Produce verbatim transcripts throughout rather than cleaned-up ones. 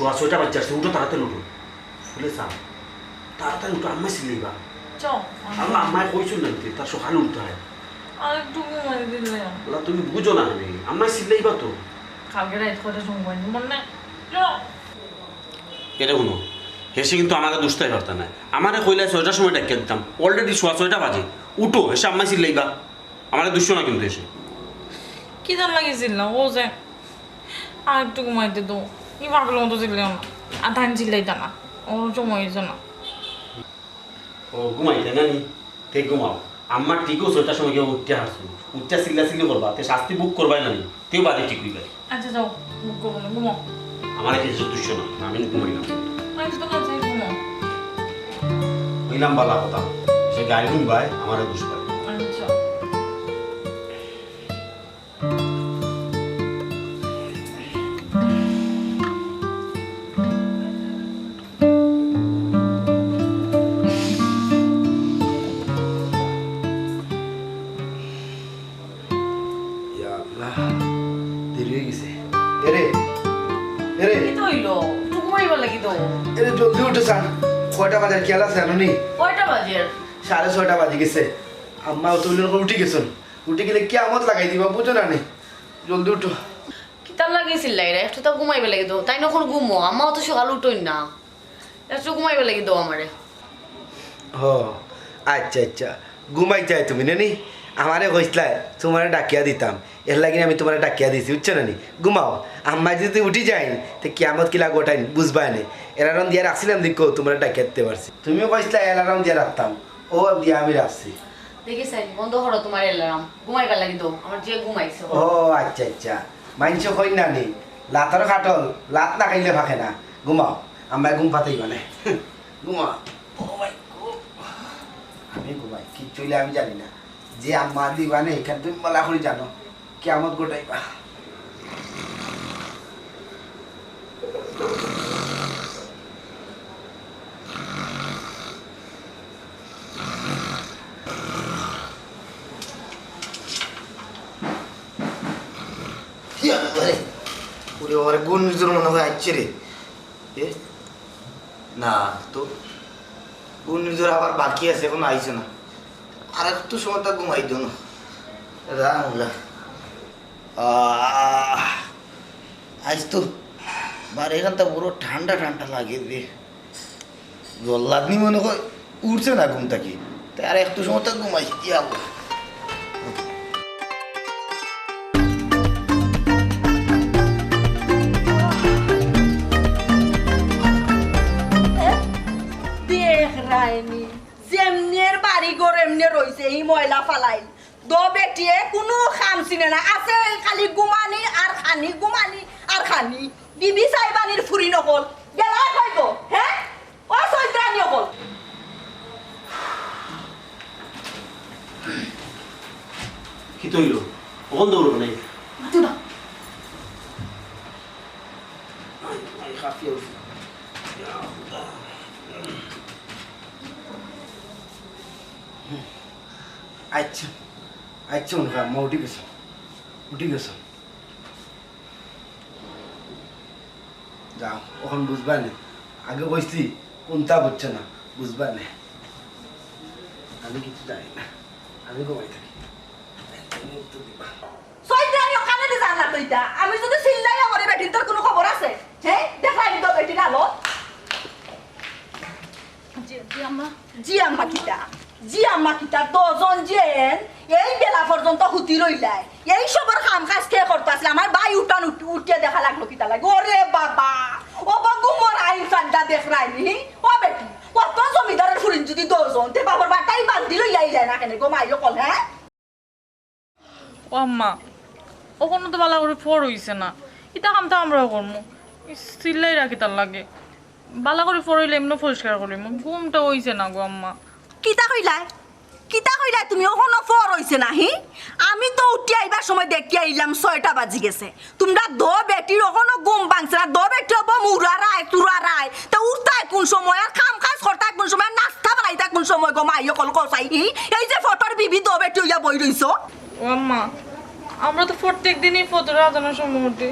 সোয়া ছয়টা বাজছে আসছে, উঠো, তাড়াতাড়ি উঠো। ফুলে চা, তাড়াতাড়ি উঠো, আম্মায় চিল্লাইবা। চল। আল্লাহ, আম্মায় কইছইন না নি, তার সকালে উঠতে হয়। আর একটু ঘুমাই দিলে। আল্লাহ, তুমি বুঝো না নি, আম্মায় চিল্লাইবা তো। কালকে রাইত কয়টার সময় ঘুমাইনি, মনে নাই? চল। এটা হুনো, হেষে কিন্তু আমারে দুষতায় পারতা নায়। আমারে কইলায় ছয়টার সময় ডাকিয়া দিতাম, already সোয়া ছয়টা বাজে। উঠো, হেষে আম্মায় চিল্লাইবা। আমারে দুষছো না কিন্তু হেষে। কিতার লাগি চিল্লাও? ও যে, আর একটু ঘুমাইতে দেও। ই পাগলর মতো চিল্লাও না। আর তাইন চিল্লাইতা না। ওর সময় অইছে না। ও, ঘুমাইতে না নি? তে ঘুমাও। আম্মা ঠিকউ ছয়টার সময় গিয়া উঠিয়া হারছইন। উঠিয়া চিল্লাচিল্লি করবা, তে শাস্তি ভোগ করবায় না নি? তেউ বাদে ঠিক অইবায়। আচ্ছা, যাও, ভোগ করবো না, ঘুমাও। আমারে কিছু দুষছো না, আমি ঘুমাইলাম। আচ্ছা, তো কাছে ঘুমাও। অইলাম বালা কথা, সে গাইল হুনবায়, আমারে দুষবায়। আচ্ছা। ইয়া আল্লাহ, দেরি অই গেছে। এরে, এরে। কিতা অইলো? একটু ঘুমাইবার লাগি তো। এরে, জলদি উঠো চাইন। কয়টা বাজার খেয়াল আছে জানো নি? কয়টা বাজার? সাড়ে ছয়টা বাজি গেছে। আম্মা তো উঠি গেছইন। উঠি গেলে কিয়ামত লাগাই দিবা, বুঝো না নি? জলদি উঠো। কিতার লাগি চিল্লাইরা? একটু তো ঘুমাইবার লাগি তো। তাইন অখন ঘুমো, আম্মাও তো সকালে উঠইন না। একটু ঘুমাইবার লাগি দেও আমারে। ও, আচ্ছা, আচ্ছা। ঘুমাইতায় তুমি, না নি? আমারে কইছলায়, তুমারে ডাকিয়া দিতাম। এরলাগি আমি তুমারে ডাকিয়া দিছি, বুঝছো না নি? ঘুমাও। আম্মা যদি উঠি যাইন, তে কিয়ামত কিলা ঘটাইন, বুঝবায় নে। Alarm দিয়া রাখছিলাম দেখিও, তুমারে ডাকিয়া দিতে পারছি। তুমিও কইছলায় alarm দিয়া রাখতাম। ও দিয়া আমি রাখছি। দেখি চাইন, বন্ধ করো তুমার alarm। ঘুমাইবার লাগি দেও, আমার যে ঘুমাইছে। ও আচ্ছা, আচ্ছা। মাইনষে কইন না নি, লাতর কাটল, লাত না খাইলে ফাঁকে না। ঘুমাও, আম্মায় ঘুম পাতাইবা নে। ঘুমাও। ও ভাই, ঘুম। আমি ঘুমাই, কিচ্ছু অইলে আমি জানি না। যে আম্মা দিবা নে, ইখান তুমি বালা করি জানো। কিয়ামত ঘটাইবা। ইয়া বাবারে। ওরে বাবারে, ঘূর্ণিঝড় মনে হয় আইছে রে। এ? না তো। ঘূর্ণিঝড় আবার বাকি আছে, এখনো আইছে না। আর একটু সময় তো ঘুমাই দেও না। রামলা। আহ, আইজ তো বাড়ি এখানটা বড় ঠান্ডা ঠান্ডা লাগে রে। জল্লাদ নি মনে হয় উঠছে না ঘুম থাকি। তাই আর একটু সময় তো ঘুমাই। ইয়া আল্লাহ। দেখরায়নি, যেমনের বাড়ি ঘর এমনে রইছে, ই ময়লা ফালাইল। দো বেটিয়ে কুনু কাম চিনে না, আছে খালি ঘুমানি আর খানি, ঘুমানি আর খানি। বিবি সাহেবানির ফুরিন অকল, গেলা কই গো, হে? ও চৈত্রানি অকল। কিতা অইলো? অকল দৌড়ো নাই। মাতো না। আই, আই, হাঁফিয়া উঠি। আচ্ছা, আচ্ছা, মনে হয় আম্মা উঠি গেছে, উঠি গেছে। যাও, অখন বুঝবা নে। আগে কইছি, কুন্তা বুঝছো না, বুঝবা নে। আমি কিচ্ছু জানি না, আমি ঘুমাই থাকি। তুমি উত্তর দিবা। চৈত্রানি অখানে দি জান না তো ইতা। আমি যদি চিল্লাই আমারে বেটিন্তর কুনু খবর আছে? হে? দেখরায়নি তো বেটির আলো। জি, জি আম্মা। জি আম্মা কিতা? জি আম্মা কিতা? দুইজন যেন এই বেলা পর্যন্ত হুতি রইলায়। এই সবর কাম কাজ কে করতা আছিল? আমার ভাই উঠান উঠ-, উঠিয়া দেখা লাগলো কিতা লাগে? ওরে বাবা! ও বগু মোর আইন সাদ্দা দেখরায়নি। ও বেটি, অত জমিদারর ফুরিন যদি দুইজন, তে বাপর বাটাই বান্দি লইয়া আইলায় না কেনে গো মাই অকল, হে? ও আম্মা, অখনো তো বালা করি ফর অইছে না। ইতা কাম তো আমরাও করমু। ইস, চিল্লাইরা কিতার লাগে? বালা করি ফর অইলে এমনে পরিষ্কার করিমু। ঘুমটা অইছে না গো আম্মা। কিতা কইলায়? কিতা কইলায় তুমি? অখনো ফর অইছে না, হি? আমি তো উঠি আইবার সময় দেখিয়া আইলাম ছয়টা বাজি গেছে। তুমরা দো বেটির অখনো ঘুম ভাঙছে না, দো বেটি অবো মুরারায়, তুরারায়। তে উঠতায় কুন সময়, আর কাম কাজ করতায় কুন সময়, নাস্তা বানাইতায় কুন সময় গো মাই অকল কও চাই, হি? এই যে ফটর বিবি দো বেটি অইয়া বই রইছো। ও আম্মা, আমরা তো প্রত্যেক দিনই ফজর আজানোর সময় উঠি।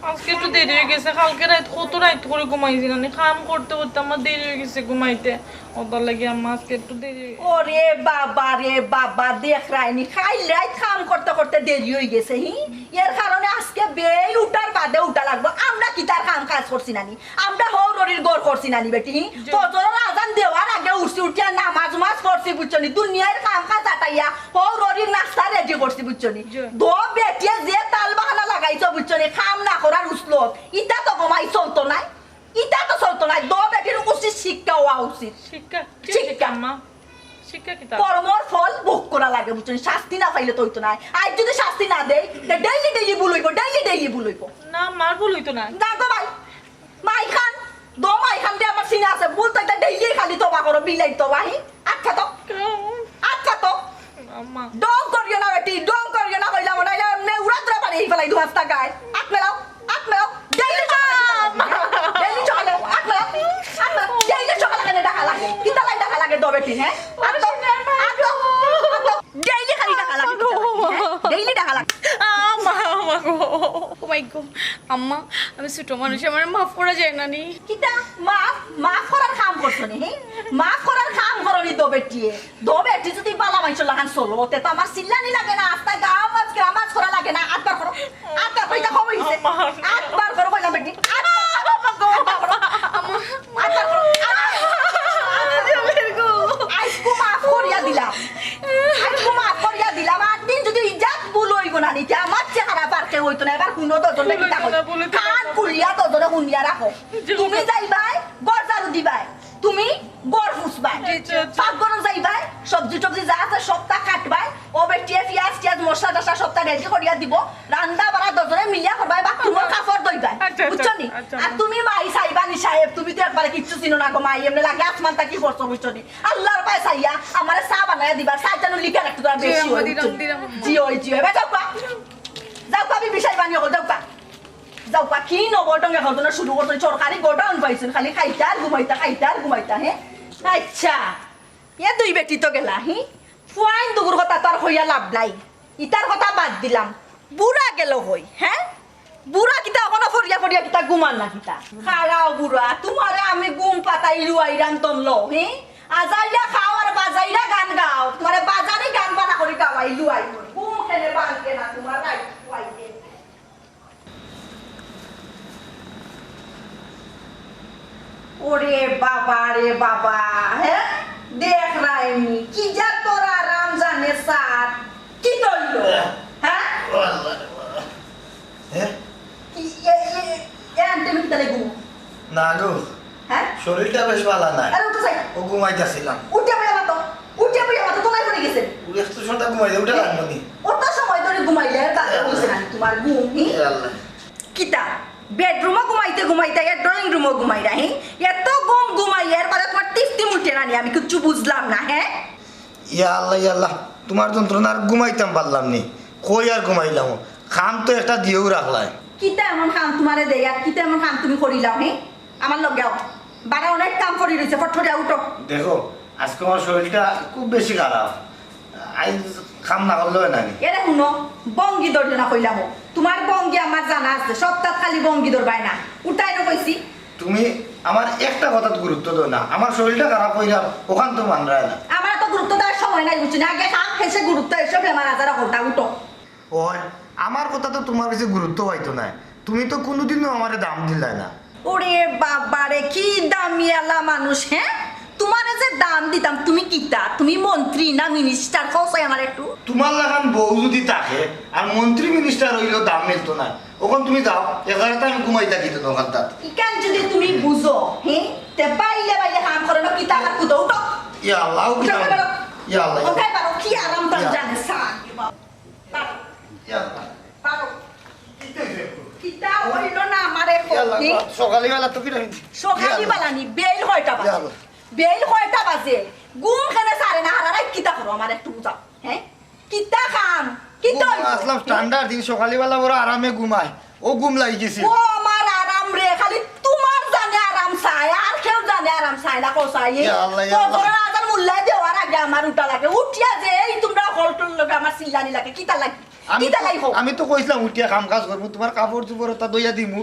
আজকে একটু দেরি অই গেছে, কালকে রাইত কত রাইত করি ঘুমাইছি নানি, কাম করতে করতে আমার দেরি অই গেছে ঘুমাইতে, অটার লাগি আম্মা আজকে একটু দেরি অই- ওরে বাবা রে বাবা, দেখরায়নি, কাইল রাইত কাম করতে করতে দেরি অই গেছে, হি? এর কারণে আজকে বেইল উঠার বাদে উঠা লাগবো। আমরা কিতার কাম কাজ করছি নানি? আমরা হউর হরির ঘর করছি নানি বেটি, হি? ফজরর আজান দেওয়ার আগে উঠছি, উঠিয়া নামাজ উমাজ পড়ছি, বুঝছো নি? দুনিয়ার কাম কাজ আটাইয়া হউর হরির নাস্তা রেডি করছি, বুঝছো নি? জি। দো বেটিয়ে যে তাল বাহানা লাগাইছো, বুঝছো নি? কাম না করার উসলত, ইতা তো ঘুমাই চলতো নায়, ইতা তো চলতো নায়। দো বেটির উচিত শিক্ষা হওয়া উচিত। শিক্ষা? কি শিক্ষা? শিক্ষা, আম্মা? শিক্ষা কিতা? কর্মর ফল ভোগ করা লাগে, বুঝছো নি? শাস্তি না পাইলে তো অইতো নায়। আইজ যদি শাস্তি না দেই, তে ডেইলি ডেইলি ভুল অইবো, ডেইলি ডেইলি ভুল অইবো। না, মার ভুল অইতো নায়। না গো ভাই, মাইখান, দো মাইখান দিয়া আমার সিনা আছে, ভুল তো ইতা ডেইলি খালি তওবা করো, বিলাই তওবা, হি? আচ্ছা তো, আচ্ছা তো। আম্মা। ঢং করিও না বেটি, ঢং করিও না কইলাম, নাইলে এমনে উড়া তুরা পারি এই ফেলাই দু হাস্তা গায়ে। আত মেলাও, আত মেলাও, ডেইলি সকালে, ডেইলি সকালে, আত মেলাও, আত মেলাও, ডেইলি সকালে কেনে ডাকা লাগে? কিতা লাগি ডাকা লাগে দো বেটি, হে? আত তো, আত তো, আত তো। ডেইলি খালি ডাকা লাগে, কিতা লাগে, হে? ডেইলি ডাকা লাগে। আম্মা, আম্মা গো। ও মাই গো। আম্মা, আমি ছোট মানুষ, আমারে মাফ করা যায় না নি? কিতা? মাফ? মাফ করার কাম করছো নি, হি? মাফ করার কাম করো নি দো বেটিয়ে। দো বেটি যদি বালা মাইনষর লাখান চলো, তে তো আমার চিল্লানি লাগে না, আস্তা গাও আজকে আওয়াজ করা লাগে না। আত বার করো, আত বার করো, ইতা কম অইছে। আত বার করো কইলাম বেটি। আত বার করো। আত বার করো। আইজকু মাফ করিয়া দিলাম। আইজকু মাফ করিয়া দিলাম। আর দিন যদি ইজাত ভুল অইবো না নি, তে আমার চেহারা পারকে অইতো না। এবার হুনো তো, তোমরা কিতা কই? কান খুলিয়া তো ধরে হুনিয়া রাখো। তুমি যাইবায়, ঘর ঝাড়ু দিবায়। তুমি ঘর ফুসবায়। আচ্ছা, আচ্ছা। পাকঘরো যাইবায়, সবজি টবজি যা আছে সবতা কাটবায়। ও বেটিয়ে পিয়াজ টিয়াজ মশলা টশলা সবতা রেডি করিয়া দিবো। রান্দা বাড়া দুজনে মিলিয়া করবায়, বাথরুমর কাপড় ধইবায়। আচ্ছা, আচ্ছা, বুঝছো নি? আচ্ছা। আর তুমি মাই চাইবা নি সাহেব, তুমি তো একবারে কিচ্ছু চিনো না গো মাই, এমনে লাগে আসমান থাকি পড়ছো, বুঝছো নি? আল্লার পায় চাইয়া আমারে চা বানাইয়া দিবা, চা যেন লিকার একটু করে বেশি অয়, বুঝছো নি? জি অয়, জি অয়। এবার যাও কা। যাও কা, আমি বিষয় বানিয়ে যাও কা। যাও কা, কি নবল ঢঙ্গে ঘটনা শুরু করছো, সরকারি গোডাউন পাইছইন, খালি খাইতা আর ঘুমাইতা, খাইতা আর ঘুমাইতা, হে? আচ্ছা, এ দুই বেটি তো গেলা, হি? ফুয়াইন দুগুর কথা তো আর কইয়া লাভ নাই, ইতার কথা বাদ দিলাম। বুড়া গেল কই, হে? বুড়া কিতা অখনো ফড়িয়া ফড়িয়া কিতা ঘুমান না কিতা? খাড়াও বুড়া, তুমারে আমি ঘুম পাতাইলু আইরাম তমলো, হি? আজাইরা খাও আর বাজাইরা গান গাও, তুমারে বাজারি গান বালা করি গাওয়াইলু আইব। ঘুম কেনে ভাঙ্গে না তুমার রাইত ফুয়াইতে। ওরে বাবা রে বাবা, হে? দেখরায়নি, কি যে তোর আরাম জানে সাত, কি করলো? হে? হে? কি, এ, এ, এ আন্টি, আমি কিতা লাগবো? না গো, হে? শরীরটা বেশ ভালা নায়। আরে উঠো যাই। ও ঘুমাইতাছিলাম। উঠে বইয়া মাতো, উঠে বইয়া মাতো, তোমায় পড়ে গেছে। উঠে তো সন্ধ্যা ঘুমাই যায়, উঠে লাগবো নি। অত সময় ধরে ঘুমাইলে আর বাদ পড়ছে না তুমার ঘুম, হি? এ আল্লাহ। কিতা? বেডরুমো ঘুমাইতে ঘুমাইতে এ ড্রয়িং রুমো ঘুমাইরা, হি? এত ঘুম ঘুমাই, এর বাদে তুমার টিপ টিপ উঠে না নি, আমি কিচ্ছু বুঝলাম না, হে? ইয়া আল্লাহ, ইয়া আল্লাহ, তুমার যন্ত্রণায় আর ঘুমাইতাম পারলাম নি। কই আর ঘুমাইলাম? কাম তো একটা দিয়াউ রাখলায়। কিতা এমন কাম তুমারে দেই, আর কিতা এমন কাম তুমি করিলাও, হে? আমার লগে আও। বারা অনেক কাম পড়ি রইছে, ফট করিয়া উঠো। দেখো, আজকে আমার শরীরটা খুব বেশি খারাপ। আইজ কাম না করলে অয় না নি। এরে হুনো, ভঙ্গি ধরিও না কইলাম। তুমার ভঙ্গি আমার জানা আছে, সপ্তাত খালি ভঙ্গি ধরবায় না। উঠাই না কইছি। তুমি আমার একটা কথাত গুরুত্ব দেও না, আমার শরীরটা খারাপ অইরা অখান তো মানরায় না। আমার তো গুরুত্ব দেওয়ার সময় নাই, বুঝছো নি? আগে কাম শেষে গুরুত্ব, এসব বেমার আজার কথা উঠো। ওই, আমার কথা তো তুমার গেছে গুরুত্ব পাইতো নায়, তুমি তো কুনুদিনও আমারে দাম দিলায় না। ওরে বাবা রে, কি দামিআলা মানুষ, হে? তুমারে যে দাম দিতাম, তুমি কিতা? তুমি মন্ত্রী না মিনিস্টার? কও চাই আমারে একটু। তুমার লাখান বউ যুদি থাকে, আর মন্ত্রী মিনিস্টার অইলেও দাম মিলতো নায়। অখন তুমি যাও, এগারোটা আমি ঘুমাই থাকি তো দোকানদার। ইখান যুদি তুমি বুঝো, হে, তে বাইলে বাইলে কাম করো না, কিতা আর কুদো উঠো। ইয়া আল্লাহ, উঠো, উঠো। পারো। ইয়া আল্লাহ। ওখানে পারো, কি আরাম তার ইয়া। জানে, সার, বাবা। পারো। ইয়া আল্লাহ। পারো। কিতা হইছে? কিতা হইল না আমারে ইয়া আল্লাহ, কবি? সকালবেলা তো কিরা হইছে? সকালবেলা নি, বেইল কয়টা বাজে? ইয়া আল্লাহ। বেইল কয়টা বাজে? ঘুম কেনে সারে না, হারা রাইত কিতা করো আমারে একটু বুঝাও, হে? কিতা খান? কিতা ঘুম হইল? আসলাম ঠান্ডার দিন, সকালবেলা বড় আরামে ঘুমায়, ও ঘুম লাগি গেছে। ও আমার আরাম রে, খালি তুমার জানে আরাম চায়, আর কেউ জানে আরাম চায় না, কও চাই। ইয়া আল্লাহ, ইয়া আল্লাহ। ফজরর আজান মুল্লায় দেওয়ার আগে আমার উঠা লাগে, উঠিয়া যে এই তুমরা হকলর লগে আমার চিল্লানি লাগে, কিতা লাগে? আমি তো, কিতা লাই হোক? আমি তো কইছিলাম উঠিয়া কাম কাজ করমু, তুমার কাপড় চোপড় ওটা ধইয়া দিমু,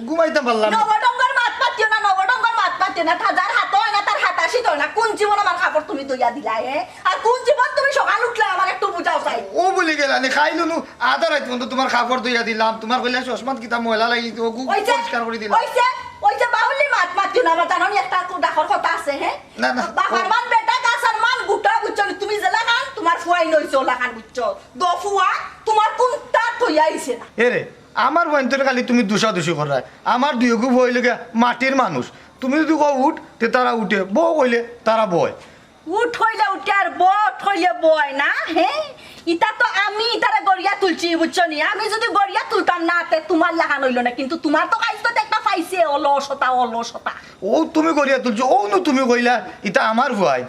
ঘুমাইতাম পারলাম না। নবডঙ্গর মাত পাতিও না, নবডঙ্গর মাত পাতিও না। তা যার হাত অয় না, তার হাত আসি ধর না। কোন জীবন আমার কাপড় তুমি ধইয়া দিলায়, হে? আর কোন জীবন তুমি সকাল উঠলায়, আমার একটু বুঝাও চাই। ও বলি গেলা নি, খাইলো নু, আধা রাইত পর্যন্ত তুমার কাপড় ধইয়া দিলাম, তুমার কইলা চশমাত কিতা ময়লা লাগি, ও গু-, অইছে, পরিষ্কার করি দিলাম। অইছে, অইছে, বাউলি মাত মাতিও না, আমার জানো নি একটা কু-, ডাকর কথা আছে, হে? না, না। বাবার মান বেটা গাছর মান গুটা, বুঝছো নি? তুমি যেলাখান, তুমার ফুয়াইন অইছে অলাখান, বুঝছো? দো ফুয়া, তুমার কুনটা থইয়া আইছে না? এ রে, আমার ফুয়াইন্তরে খালি তুমি দুষাদুষি কররায়। আমার দুইগু ফুয়া অইলো গিয়া মাটির মানুষ। তুমি যুদি কও উঠ, তে তারা উঠে, বও কইলে তারা বয়। উঠ কইলে উঠে আর বও কইলে বয় না, হে? ইতা তো আমি ইতারে গড়িয়া তুলছি, বুঝছো নি? আমি যুদি গড়িয়া তুলতাম না, তে তুমার লাখান অইলো না। কিন্তু তুমার তো কাইজ তো একটা পাইছে, অলসতা, অলসতা। ও তুমি গড়িয়া তুলছো, ও নু তুমি কইলা, ইতা আমার ফুয়াইন।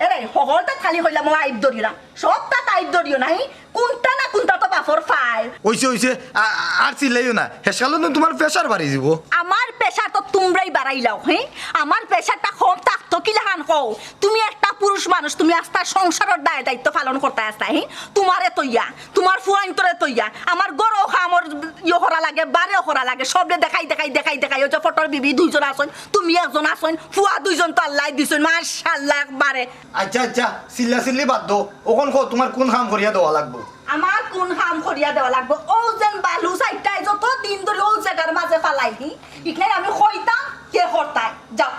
এরে, হকলতা খালি কইলাম, ও আইব ধরিলাম। সবতা আইব ধরিও নাই। কুনটা না কুনটা তো বাফর ফাইল। অইছে, অইছে। আ-, আর চিল্লাইও না। হেসকালো নু তুমার pressure বাড়ি যিবো। আমার pressure তো তুমরাই বাড়াইলাও, হে? আমার pressureটা কম থাকতো কিলাখান কও? তুমি একটা পুরুষ মানুষ, তুমি আস্তা সংসারর দায় দায়িত্ব পালন করতায় আস্তা, হে? তুমারে তইয়া, তুমার ফুয়াইন্তরে তইয়া, আমার ঘরও কামর ইয়ে করা লাগে, বারেও করা লাগে, সবরে দেখাই, দেখাই, দেখাই, দেখাই, ওই যে ফটোর বিবি দুইজন আছইন, তুমি একজন আছইন, ফুয়া দুইজন তো আল্লায় দিছইন, মাশাআল্লাহ একবারে। আচ্ছা, আচ্ছা, চিল্লা চিল্লি বাদ দেও। অখন কও, তুমার কুন কাম করিয়া দেওয়া লাগবো? আমার কুন কাম করিয়া দেওয়া লাগবো? অউ যেন বালু চাইরটায় যত দিন ধরি অউ জাগার মাঝে ফালাই দি, ইখানে আমি কইতাম, কে করতায়? যাও,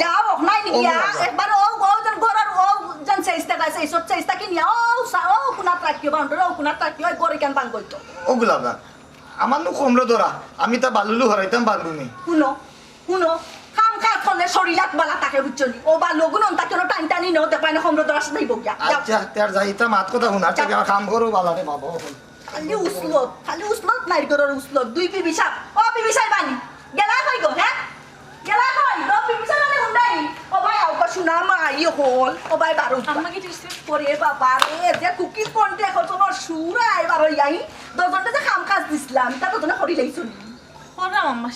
যাও, অখনাই ও গিয়া, বাবা। একবার অউ, অউ যেন ঘরর অউ যেন চেষ্টা গায়, সেই সব চেষ্টা কি নিয়া, অউ সা-, অউ কুনাত রাখিও, বাউন্ডারি অউ কুনাত রাখিও, অউ ঘর ইখান ভাঙ্গইতো। ও গুলাব না, আমার নু কমরো ধরা, আমি তা বালুলু হরাইতাম পারবো নি। হুনো, হুনো, কাম কাজ করলে শরীলাত বালা থাকে, বুঝছো নি? ও বা লগুন অন্তা কেন টান টানি নেও, দেখবা না কমরো ধরা সাথে বগিয়া। যাও। আচ্ছা, তে আর যাইতাম, মাত কথা হুনার, যাও। আমার কাম করো বালা রে বাবা। খালি উসলত, খালি উসলত, নাই ঘরর উসলত। দুই বিবি সাব, ও বিবি সাব আনি। গেলা কই গো, হে? গেলা কই? ও বিবি সাব আনি হুন্ডাই। ও ভাই, আও গো, শুনা মা, ইয়ে হল। ও ভাই, বারো। আম্মা কি ঠিক আছে? ওরে বাবা রে, যে কুকিজ কন্টে এখন তোমার সুরা এবার ওই আই। দশজনটা যে কাম কাজ দিছিলাম, তা তো তুমি করি লাইছো নি। করলাম আম্মা।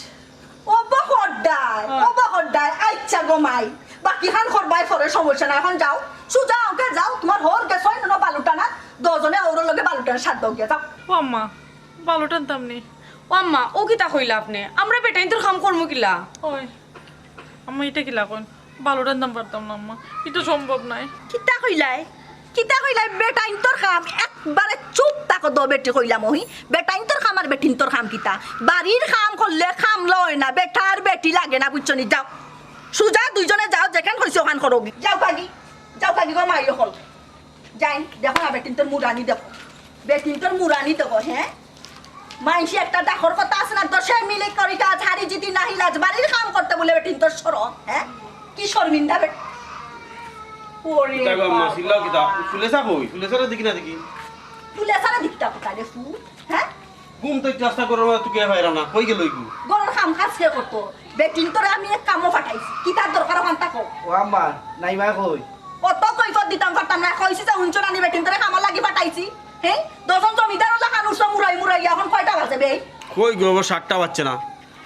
ও বহরদায়, হ্যাঁ। ও বহরদায়, আচ্ছা গো মাই। বাকি খান করবায় পরে, সমস্যা নাই, এখন যাও। সুজা ওকে যাও, তোমার হর গেছে অইন না বালুটা না, দশজনে ওর লগে বালুটার সাথ দাও গিয়া, যাও। ও আম্মা, বালু টানতাম নি। ও আম্মা, ও কিতা কইলা আপনে? আমরা বেটাইন্তর কাম করমু কিলা? ওই, আম্মা, ইটা কিলা কইন? বালু টানতাম পারতাম না, আম্মা, ইটা সম্ভব নায়। কিতা কইলায়? কিতা কইলায়? বেটাইন্তর কাম, একবারে চুপ থাকো দো বেটি কইলাম ওহি। বেটাইন্তর কাম আর বেটিন্তর কাম কিতা? বাড়ির কাম করলে কাম লয় না, বেটা আর বেটি লাগে না, বুঝছো নি? যাও, সুজা দুইজনে যাও, যেখান কইছি ওখান করো গি। যাও কাকি, যাও কাকি গো মাই অকল। যাই, দেখো না, বেটিন্তর মুরানি দেখো। বেটিন্তর মুরানি দেখো, হে? মাইনষে একটা ডাকর কথা আছে না, দশে মিলে করি কাজ, হারি জিতি নাহি লাজ। বাড়ির কাম করতে বলে বেটিন্তর শরম, হে? কি শরমিন্দা বেট-, ওরে কিতা গো আম্মা, বাবা। চিল্লাও কিতা? ফুলেছা কই? ফুলেছারে দেখি না দেখি। ফুলেছারে দেখতা কোথায় রে ফুল, হে? ঘুম তো একটু আস্তা করার মতো তুই কে পাইরা না, কই গেল ওই ঘুম? ঘরর কাম কাজ কে করতো? বেটিন্তরে আমি এক কামো পাঠাইছি। কিতার দরকার ওখান থাকো? ও আম্মা, নাইমা কই? অত কৈফত দিতাম পারতাম না। কইছি যে হুনছো নানি বেটিন্তরে কামর লাগি পাঠাইছি। হে? দশজন জমিদার ওলা কানুর সব মুরাই মুরাই, এখন কয়টা বাজে বে? কই গো, সাতটা বাজছে না।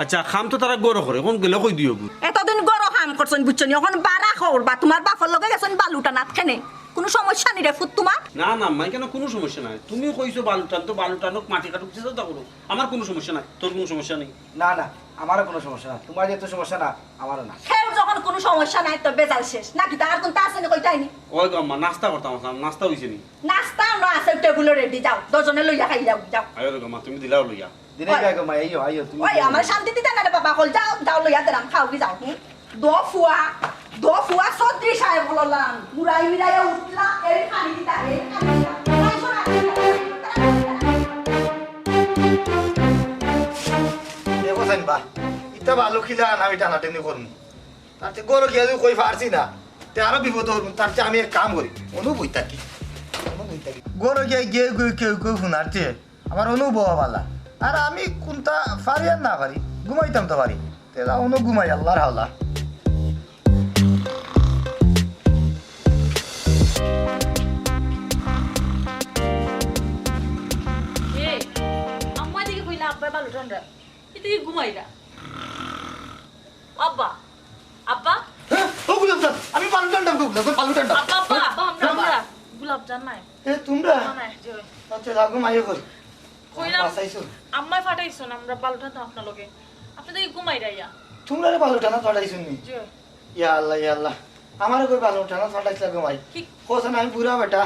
আচ্ছা, কাম তো তারা ঘরো করে, কোন গেলে কই দিও গো? এতদিন ঘরো কাম করছইন, বুঝছো নি? এখন বারা খবর বা তোমার বাপর লগে গেছইন বালু টানাত কেনে? কোনো সমস্যা নি রে ফুত তোমার? না, না, মাই কেন কোনো সমস্যা নাই। তুমি কইছো বালু টান, তো বালু টানুক, মাটি কাটুক, যে যা করো। আমার কোনো সমস্যা নাই, তোর কোনো সমস্যা নেই। না, না, আমারও কোনো সমস্যা না। তোমার যেহেতু সমস্যা না, আমারও না। কেউ যখন কোনো সমস্যা নাই, তো বেজাল শেষ। নাকি তার কোনটা আছে নি কইতাই নি? ওই গো আম্মা, নাস্তা করতাম, আসলাম, নাস্তা হইছে নি? নাস্তা না আছে, টেবিলো রেডি, যাও, দশজনে লইয়া খাই যাও, যাও। আয়ো রে গো আম্মা, তুমি দিলাও লইয়া। দিনে ওই। যাই গো মা, আইও, আইও, তুমি ওই, আইও। আমার শান্তি দিতে না রে বাবা, কল যাও, যাও লইয়া দিলাম, খাও কি যাও, হুম? দো ফুয়া, দো ফুয়া চৌধুরী সাহেব বললাম, মুরাই মিরাইয়া উঠলা, এই খালি দিতা, এই খালি দিতা। এই শোনা, এই শোনা। দেখো চাইন বা, ইতা বালু কিলা আনা, আমি টানাটানি করমু। তার চেয়ে ঘরো গিয়া যদি কই পারছি না, তে আরো বিপদ হইব। তার চেয়ে আমি এক কাম করি, অনু বই থাকি, অনু বই থাকি। ঘরো গিয়া গিয়ে গিয়ে কেউ কেউ ফোন আসছে, আমার অনু বওয়া বালা। আর আমি কোনটা পারি আর না পারি, ঘুমাইতাম তো পারি। তেলা অনু ঘুমাই, আল্লাহর হাওলা। এই, আম্মা দিকে কইলা আব্বা বালু টানরা। এটা কি ঘুমাইরা? আব্বা, আব্বা। হ্যাঁ? ও গোলাপ জান, আমি বালু টানতাম গো, গোলাপ জান, বালু টানতাম। আব্বা, আব্বা, হ্যাঁ? আব্বা, আমরা, আব্বা। আমরা, গোলাপ এ, তুমরা? আচ্ছা, যাও, ঘুমাইও কই। কইলাম, বাঁচাইছো। আম্মায় পাঠাইছইন, আমরা বালু টানতাম আপনার লগে। আপনে তো এই ঘুমাই রাইয়া। তুমরারে বালু টানাত পাঠাইছইন নি? জি। ইয়া আল্লাহ, ইয়া আল্লাহ। আমারে কই বালু টানাত পাঠাইছলা ঘুমাই? কি? কওছাইন আমি বুড়া বেটা।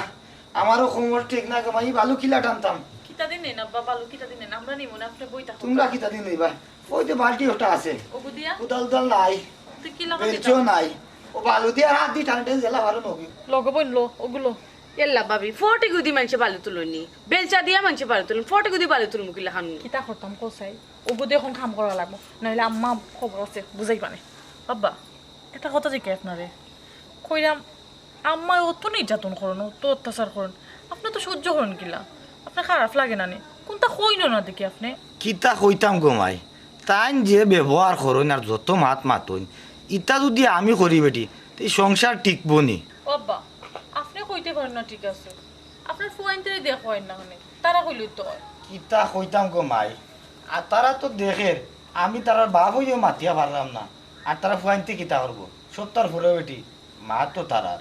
আমারও কোমর ঠিক না ঘুমাই, বালু কিলা টানতাম? কিতা দিন নেন আব্বা, বালু কিতা দিন নেন? আমরা নিমু না, আপনে বই থাকো। তুমরা কিতা দিন নেইবা? ওই যে বালতি ওটা আছে। ওগু দিয়া? কুদাল উদাল নাই। তুই কি লাগাবি বেলচাও নাই। ও বালু দিয়া হাত দি টান টান জেলা ভালো নবি। লগে বইন লো, ওগুলো। এল্লা ভাবি, ফটে গুদি মানষে বালু তুলনি। বেলচা দিয়া মানষে বালু তুলনি। ফটে গুদি বালু তুলমু কিলা খান। কিতা করতাম কসাই? ওগু দিয়া অখন কাম করা লাগবো। নাইলে আম্মা খবর আছে, বুঝাইবা নে। আব্বা, এটা কথা যে কে আপনারে? কইরাম, আম্মায় অত নির্যাতন করইন, অত অত্যাচার করইন, আপনে তো সহ্য করইন কিলা? আপনার খারাপ লাগে না নি? কোনটা কইন না দেখি আপনে। কিতা কইতাম গো মাই, তাইন যে ব্যবহার করইন আর যত মাত মাতইন, ইতা যুদি আমি করি বেটি, তে ই সংসার টিকবো নি। ও আব্বা, আপনে কইতে পারেন না, ঠিক আছে, আপনার ফুয়াইনতে দেখইন না, মানে, তারা কইলে তো অয়। কিতা কইতাম গো মাই, আর তারা তো দেখের, আমি তারার বাপ অইয়াও মাতিয়া পারলাম না, আর তারা ফুয়াইনতে কিতা করবো? সত্তর ফুরো বেটি, মা তো তারার।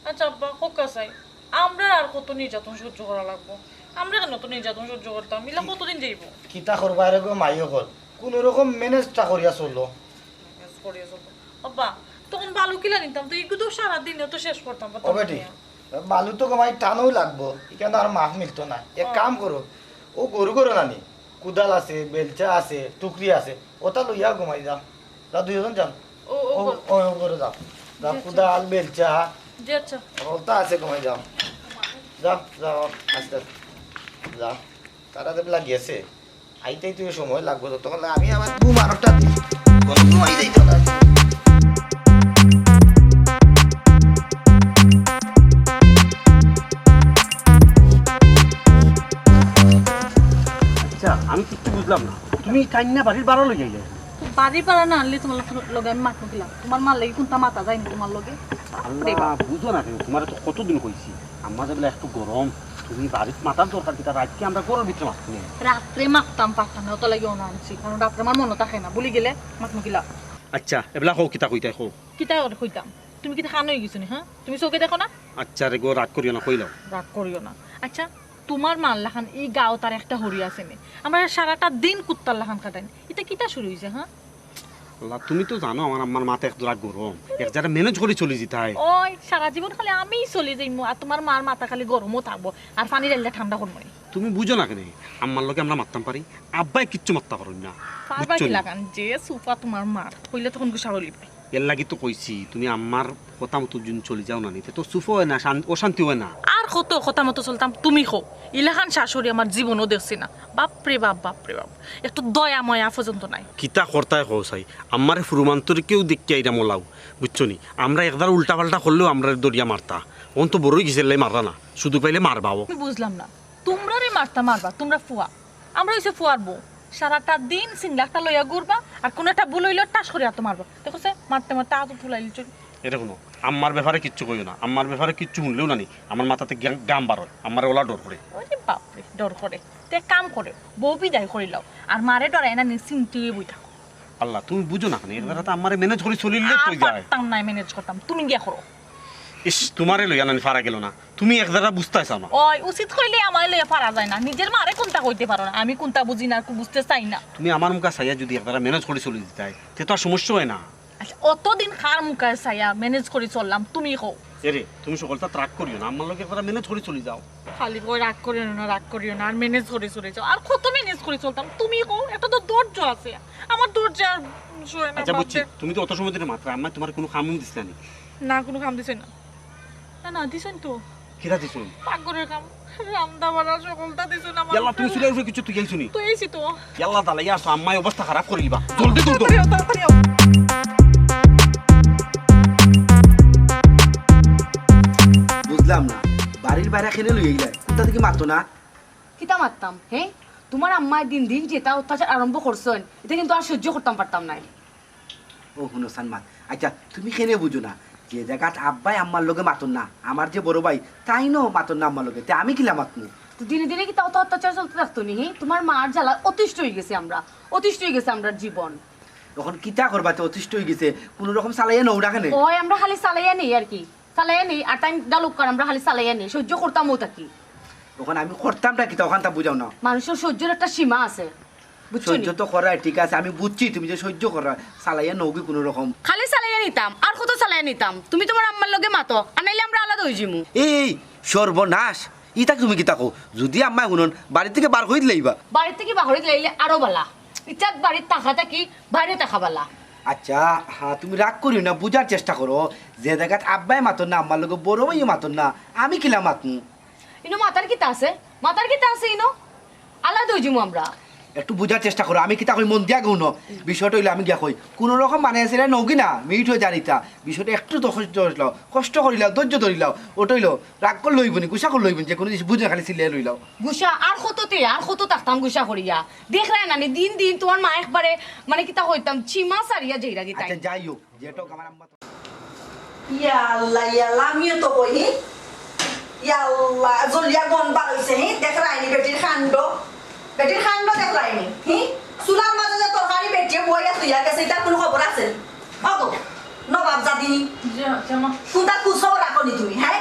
আচ্ছা আব্বা, কউক্কা চাই, আমরা আর কত নির্যাতন সহ্য করা লাগবো? আমরা কেন তো নির্যাতন সহ্য করতাম? ইলা কতদিন যাইবো? কিতা করবা রে গো মাই অকল, কুনু রকম ম্যানেজটা করিয়া চলো। ম্যানেজ করিয়া চলবো। আব্বা, তখন বালু কিলা নিতাম? তো ইগু তো সারাদিনে তো শেষ করতাম পারতাম ও বেটি, না। বালু তো গো মাই টানও লাগবো, ইখান আর মাফ মিলতো না। এক ও। কাম করো, ও গরু গরু নানি, কুদাল আছে, বেলচা আছে, টুকরি আছে, ওটা লইয়া গো মাই যাও। যাও, দুইজন যাও। ও, ও, ও, ও, ও, করে যাও। যাও, জি, আচ্ছা। কুদাল, বেলচা, জি, আচ্ছা। হকলতা আছে, ঘুমাই যাও। যাও, যাও, আস্তে আস্তে। যাও। তারা তো লাগিয়েছে। আইতে আইতে সময় লাগবো, ততক্ষণ আমি আবার ঘুম আরোটা দিই। কোনো ঘুমাই যাইতো না। আচ্ছা, আমি কিচ্ছু বুঝলাম না। তুমি কাইন্না বাড়ির ভাড়া লই যাইলে? তো বাড়ির ভাড়া না আনলে তোমার লগে, লগে আমি মাতমু কিলা? তোমার মার লাগি কোনটা মাতা যায়নি তোমার লগে? বাপরে আল্লাহ, বাপ। বুঝো না কেনে? তোমারে তো কতদিন কইছি, আম্মা যে বেলা একটু গরম, তুমি বাড়িত মাতার দরকার কিতা? রাইতকে আমরা ঘরর ভিতরে মাতমু নে। রাত্রে মাততাম পারতাম না, অত লাগি অনা আনছি, কারণ রাত্রে আমার মনো থাকে না, ভুলি গেলে মাতমু কিলা? আচ্ছা, এবলা কও, কিতা কইতায় কও। কিতা আর কইতাম? তুমি কিতা কানা অই গেছো নি, হ্যাঁ? তুমি চোখে দেখো না? আচ্ছা রে গো, রাগ করিও না, কইলাও। রাগ করিও না। আচ্ছা, তোমার মার লাখান ই গাঁওত আর একটা হরি আছে নি? আমরা সারাটা দিন কুত্তার লাখান কাটাই। ইটা কিতা শুরু অইছে, হ্যাঁ? আল্লাহ, তুমি তো জানো আমার আম্মার মাথা একদম গরম, এক জারা ম্যানেজ করি চলি যিতায়। ওই, সারা জীবন খালি আমিই চলি যাইমু, আর তোমার মার মাথা খালি গরমও থাকবো, আর পানি ঢাললে ঠান্ডা করবো নি। তুমি বুঝো না কেনে? আম্মার লগে আমরা মাততাম পারি, আব্বায় কিচ্ছু মাততা পারইন না। পারবা বুঝছো কি নি? লাখান, যে সুফা তোমার মার, কইলে তখন গুসা হলিবে। এর লাগি তো কইছি, তুমি আম্মার কথা মতো যদি চলি যাও না নি, তে তো সুফা অয় না, শান-, অশান্তি অয় না। আর কত কথা মতো চলতাম, তুমি কও। ইলাখান শাশুড়ি আমার জীবনও দেখছি না। বাপরে বাপ, বাপরে বাপ। একটু দয়া ময়া পর্যন্ত নাই। কিতা করতায় কও চাই? আম্মারে ফুরুমান্তরে কেউ দেখিয়া ইরা মলাও, বুঝছো নি? আমরা একদার উল্টা পাল্টা করলেও আমরারে ধরিয়া মারতা। অখন তো বড় অই গেছে, এল্লাই মাররা না। সুযোগ পাইলে মারবাও। আমি বুঝলাম না। তোমরারে মারতা মারবা, তোমরা ফুয়া। আমরা অইছে ফুয়ার বউ। সারাটা দিন সিংলাকটা লইয়া ঘুরবা, আর কোন একটা ভুল অইলে টাস করি আতো মারবা। দেখছো, মারতে মারতে আতো ফুলাইল চুল। এটা হুনো, আম্মার ব্যাপারে কিচ্ছু কইও না, আম্মার ব্যাপারে কিচ্ছু হুনলেও না নি, আমার মাথাতে গা-, গাম বার অয়, আম্মারে ওলা ডর করে। ওরে বাপরে, ডর করে। তে কাম করে, বউ বিদায় করিলাও, আর মারে ডরায় না নি, চিন্তিয়ে বই থাকো। আল্লাহ, তুমি বুঝো না কেনে? এর দ্বারা তো আম্মারে ম্যানেজ করি চলিলে আর তো যায়। পারতাম না ম্যানেজ করতাম, তুমি গিয়া করো। ইস, তোমারে লইয়া নানি পারা গেল না। তুমি এক জারা বুঝতায় চাও না। ওই, উচিত কইলে আমারে লইয়া পারা যায় না। নিজের মারে কোনটা কইতে পারো না। আমি কোনটা বুঝি না, আর কু-, বুঝতে চাই না। তুমি আমার মুখা চাইয়া যদি এক জারা ম্যানেজ করি চলি যিতায়, তে তো আর সমস্যা অয় না। আচ্ছা, অতদিন কার মুখা চাইয়া ম্যানেজ করি চললাম, তুমি কও। এরে, তুমি হকলতা রাগ করিও না। আমার লগে এক জারা ম্যানেজ করি চলি যাও। খালি কয় রাগ করিও না, রাগ করিও না, আর ম্যানেজ করি চলি যাও। আর কত ম্যানেজ করি চলতাম, তুমি কও। একটা তো ধৈর্য আছে, আমার ধৈর্য আর সয় না, আচ্ছা, বাদ বুঝছি, দে। তুমি তো অত সময় ধরে মাতরায়, আম্মায় তোমারে কুনু কাম দিছইন না নি? না, কুনু কাম দিছইন না। না, না, দিছইন তো। কিতা দিছইন? পাকঘরর কাম, রান্দা বাড়া হকলতা দিছইন আমার। ইয়াল্লা, তুমি চুলার উপরে কিছু থুইয়া আইছো নি? থুইয়া আইছি তো। ইয়াল্লা, তাড়াতাড়ি আও, আম্মায় অবস্থা খারাপ করিলিবা। জলদি দৌড় দেও। তাড়াতাড়ি আও, তাড়াতাড়ি আও। বুঝলাম না, বাড়ির বাইরে কেনে লই আইলায়? কুনটা থাকি মাতো না? কিতা মাততাম, হে? তোমার আম্মায় দিন দিন যেতা অত্যাচার আরম্ভ করছইন, ইতা কিন্তু আর সহ্য করতাম পারতাম নায়। ও হুনো সানমাত, আচ্ছা, তুমি কেনে বুঝো না? যে জাগাত আব্বায় আম্মার লগে মাতইন না, আমার যে বড় ভাই, তাইনও মাতইন না আম্মার লগে, তে আমি কিলা মাতমু? তো দিনে দিনে কিতা অত অত্যাচার চলতে থাকতো নি, হি? তোমার মার জ্বালা অতিষ্ঠ অই গেছি আমরা, অতিষ্ঠ অই গেছে আমরার জীবন। অখন কিতা করবা, তে অতিষ্ঠ অই গেছে, কুনু রকম চালাইয়া নেও না কেনে? ওই, আমরা খালি চালাইয়া নেই আর কি। চালাইয়া নি, আর তাইন ডালুক কার আমরা খালি চালাইয়া নি, সহ্য করতাম ও থাকি। অখন আমি করতামটা কিতা, অখানতা বুঝাও না। মানুষর সহ্যর একটা সীমা আছে, বুঝছো নি? সহ্য তো করাই ঠিক আছে, আমি বুঝছি তুমি যে সহ্য করা, চালাইয়া নওগি কুনু রকম। খালি চালাইয়া নিতাম, আর কত চালাইয়া নিতাম? তুমি তুমার আম্মার লগে মাতো, আর নাইলে আমরা আলাদা অইযিমু। এই সর্বনাশ, ইতা তুমি কিতা কও? যুদি আম্মায় হুনইন, বাড়ি থাকি বার করি দিলাইবা। বাড়ি থাকি বার করি দিলাইলে আরো বালা। ইতা বাড়িত থাকা থাকি বাইরে থাকা বালা। আচ্ছা, হ্যাঁ, তুমি রাগ করিও না, বুঝার চেষ্টা করো। যে জাগাত আব্বায় মাতইন না, আম্মার লগে বড় ভাইয়ে মাতইন না, আমি কিলা মাতমু? ইনো মাতার কিতা আছে? মাতার কিতা আছে ইনো? আলাদা অইযিমু আমরা। একটু বুঝার চেষ্টা করো, আমি কিতা কই মন দিয়া হুনো। বিষয়টা অইলো আমি গিয়া কই, কুনু রকম মানে আছে রে নওগি না, মিট অইয়া যাইতা। বিষয়টা একটু তো কষ্ট করিলাও, কষ্ট করিলাও, ধৈর্য ধরিলাও। ওটা অইলো, রাগ করলে অইবো নি, গুসা করলে অইবো নি, যে কুনু জিনিস বুঝে না খালি চিল্লাইয়া রইলাও। গুসা আর কত তে, আর কত থাকতাম গুসা করিয়া? দেখরায় না নি, দিন দিন তুমার মা একবারে, মানে, কিতা কইতাম, সীমা ছাড়িয়া যাইরাগি তাইন। আচ্ছা, যাই হোক, যেটা হোক, আমার আম্মা তো ইয়া আল্লাহ, ইয়া আল্লাহ, আমিও তো কই, হি? ইয়া আল্লাহ, জ্বলিয়া গন্ধ বার অইছে, হি? দেখরায় নি বেটির কাণ্ড, বেটির কাণ্ড দেখরায় নি, হি? চুলার মাঝে যে তরকারি বেটিয়ে বইয়া থইয়া গেছে, ইতার কুনু খবর আছে? অগো, নবাব জাদি। জি, জি, আম্মা। কুনতা কুছ খবর রাখো নি তুমি, হ্যাঁ?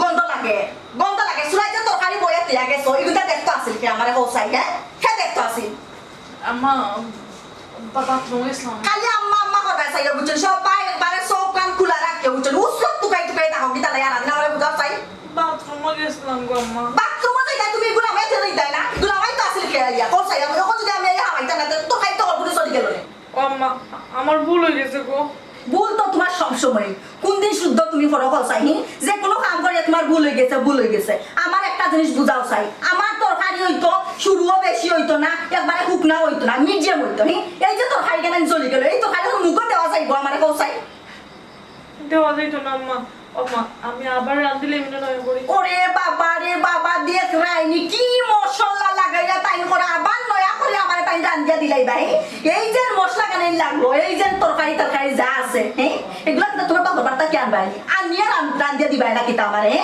গন্ধ লাগে, গন্ধ লাগে। চুলায় যে তরকারি বইয়া থইয়া গেছো, ইগুতা দেখতো আছিল কে আমারে কও চাই, হ্যাঁ? কে দেখতো আছিল? আম্মা, বা-, বাথরুমো গেছিলাম। খালি আম্মা, আম্মা করবায় চাইও, বুঝছো? সব পায় একবারে চোখ কান খুলা রাখিও, বুঝছো? উসলত তুকাই তুকাই থাকো, কিতা লাই আর আদিন আমারে বুঝাও চাই? বাথরুমো গেছিলাম গো আম্মা। বাথরুমো যাইতায় তুমি, গুলামাই তো যাইতায় না? গুলামাই তো আছিল কে আইয়া? কও চাই, আমি অখন যুদি আমি আইয়া হামাইতাম না, তো খাইতো কর, পুলিশ চলি গেল নে। ও আম্মা, আমার ভুল অই গেছে গো। ভুল তো তুমার সব সময়। কুনদিন শুদ্ধ তুমি করো কও চাই, হি? যে কুনু কাম করিয়া তুমার ভুল অই গেছে, ভুল অই গেছে। আমার একটা জিনিস বুঝাও চাই, আমার তরকারি অইতো, শুরুও বেশি অইতো না, একবারে হুকনা অইতো না, মিডিয়াম অইতো, হি? এই যে তরকারি কেনে জ্বলি গেল, এই তরকারি অখন মুখো দেওয়া যাইবো আমারে কও চাই? দেওয়া যাইতো না আম্মা। ও মা, আমি আবার রান্ধিলে এমনি নয় করি। ওরে বাবা রে বাবা, দেখরায় নি কি মশলা লাগাইয়া তাইন করা, আবার নয়া করি আমারে তাইন রান্ধিয়া দিলাইবা, হি? এই যে মশলা কেনে লাগলো, এই যে তরকারি তরকারি যা আছে, হি? এগুলা কিন্তু তুমার বাপর বাড়ি থাকি আনবায় নি, আনিয়া রান-, রান্ধিয়া দিবায় না কিতা আমারে, হি?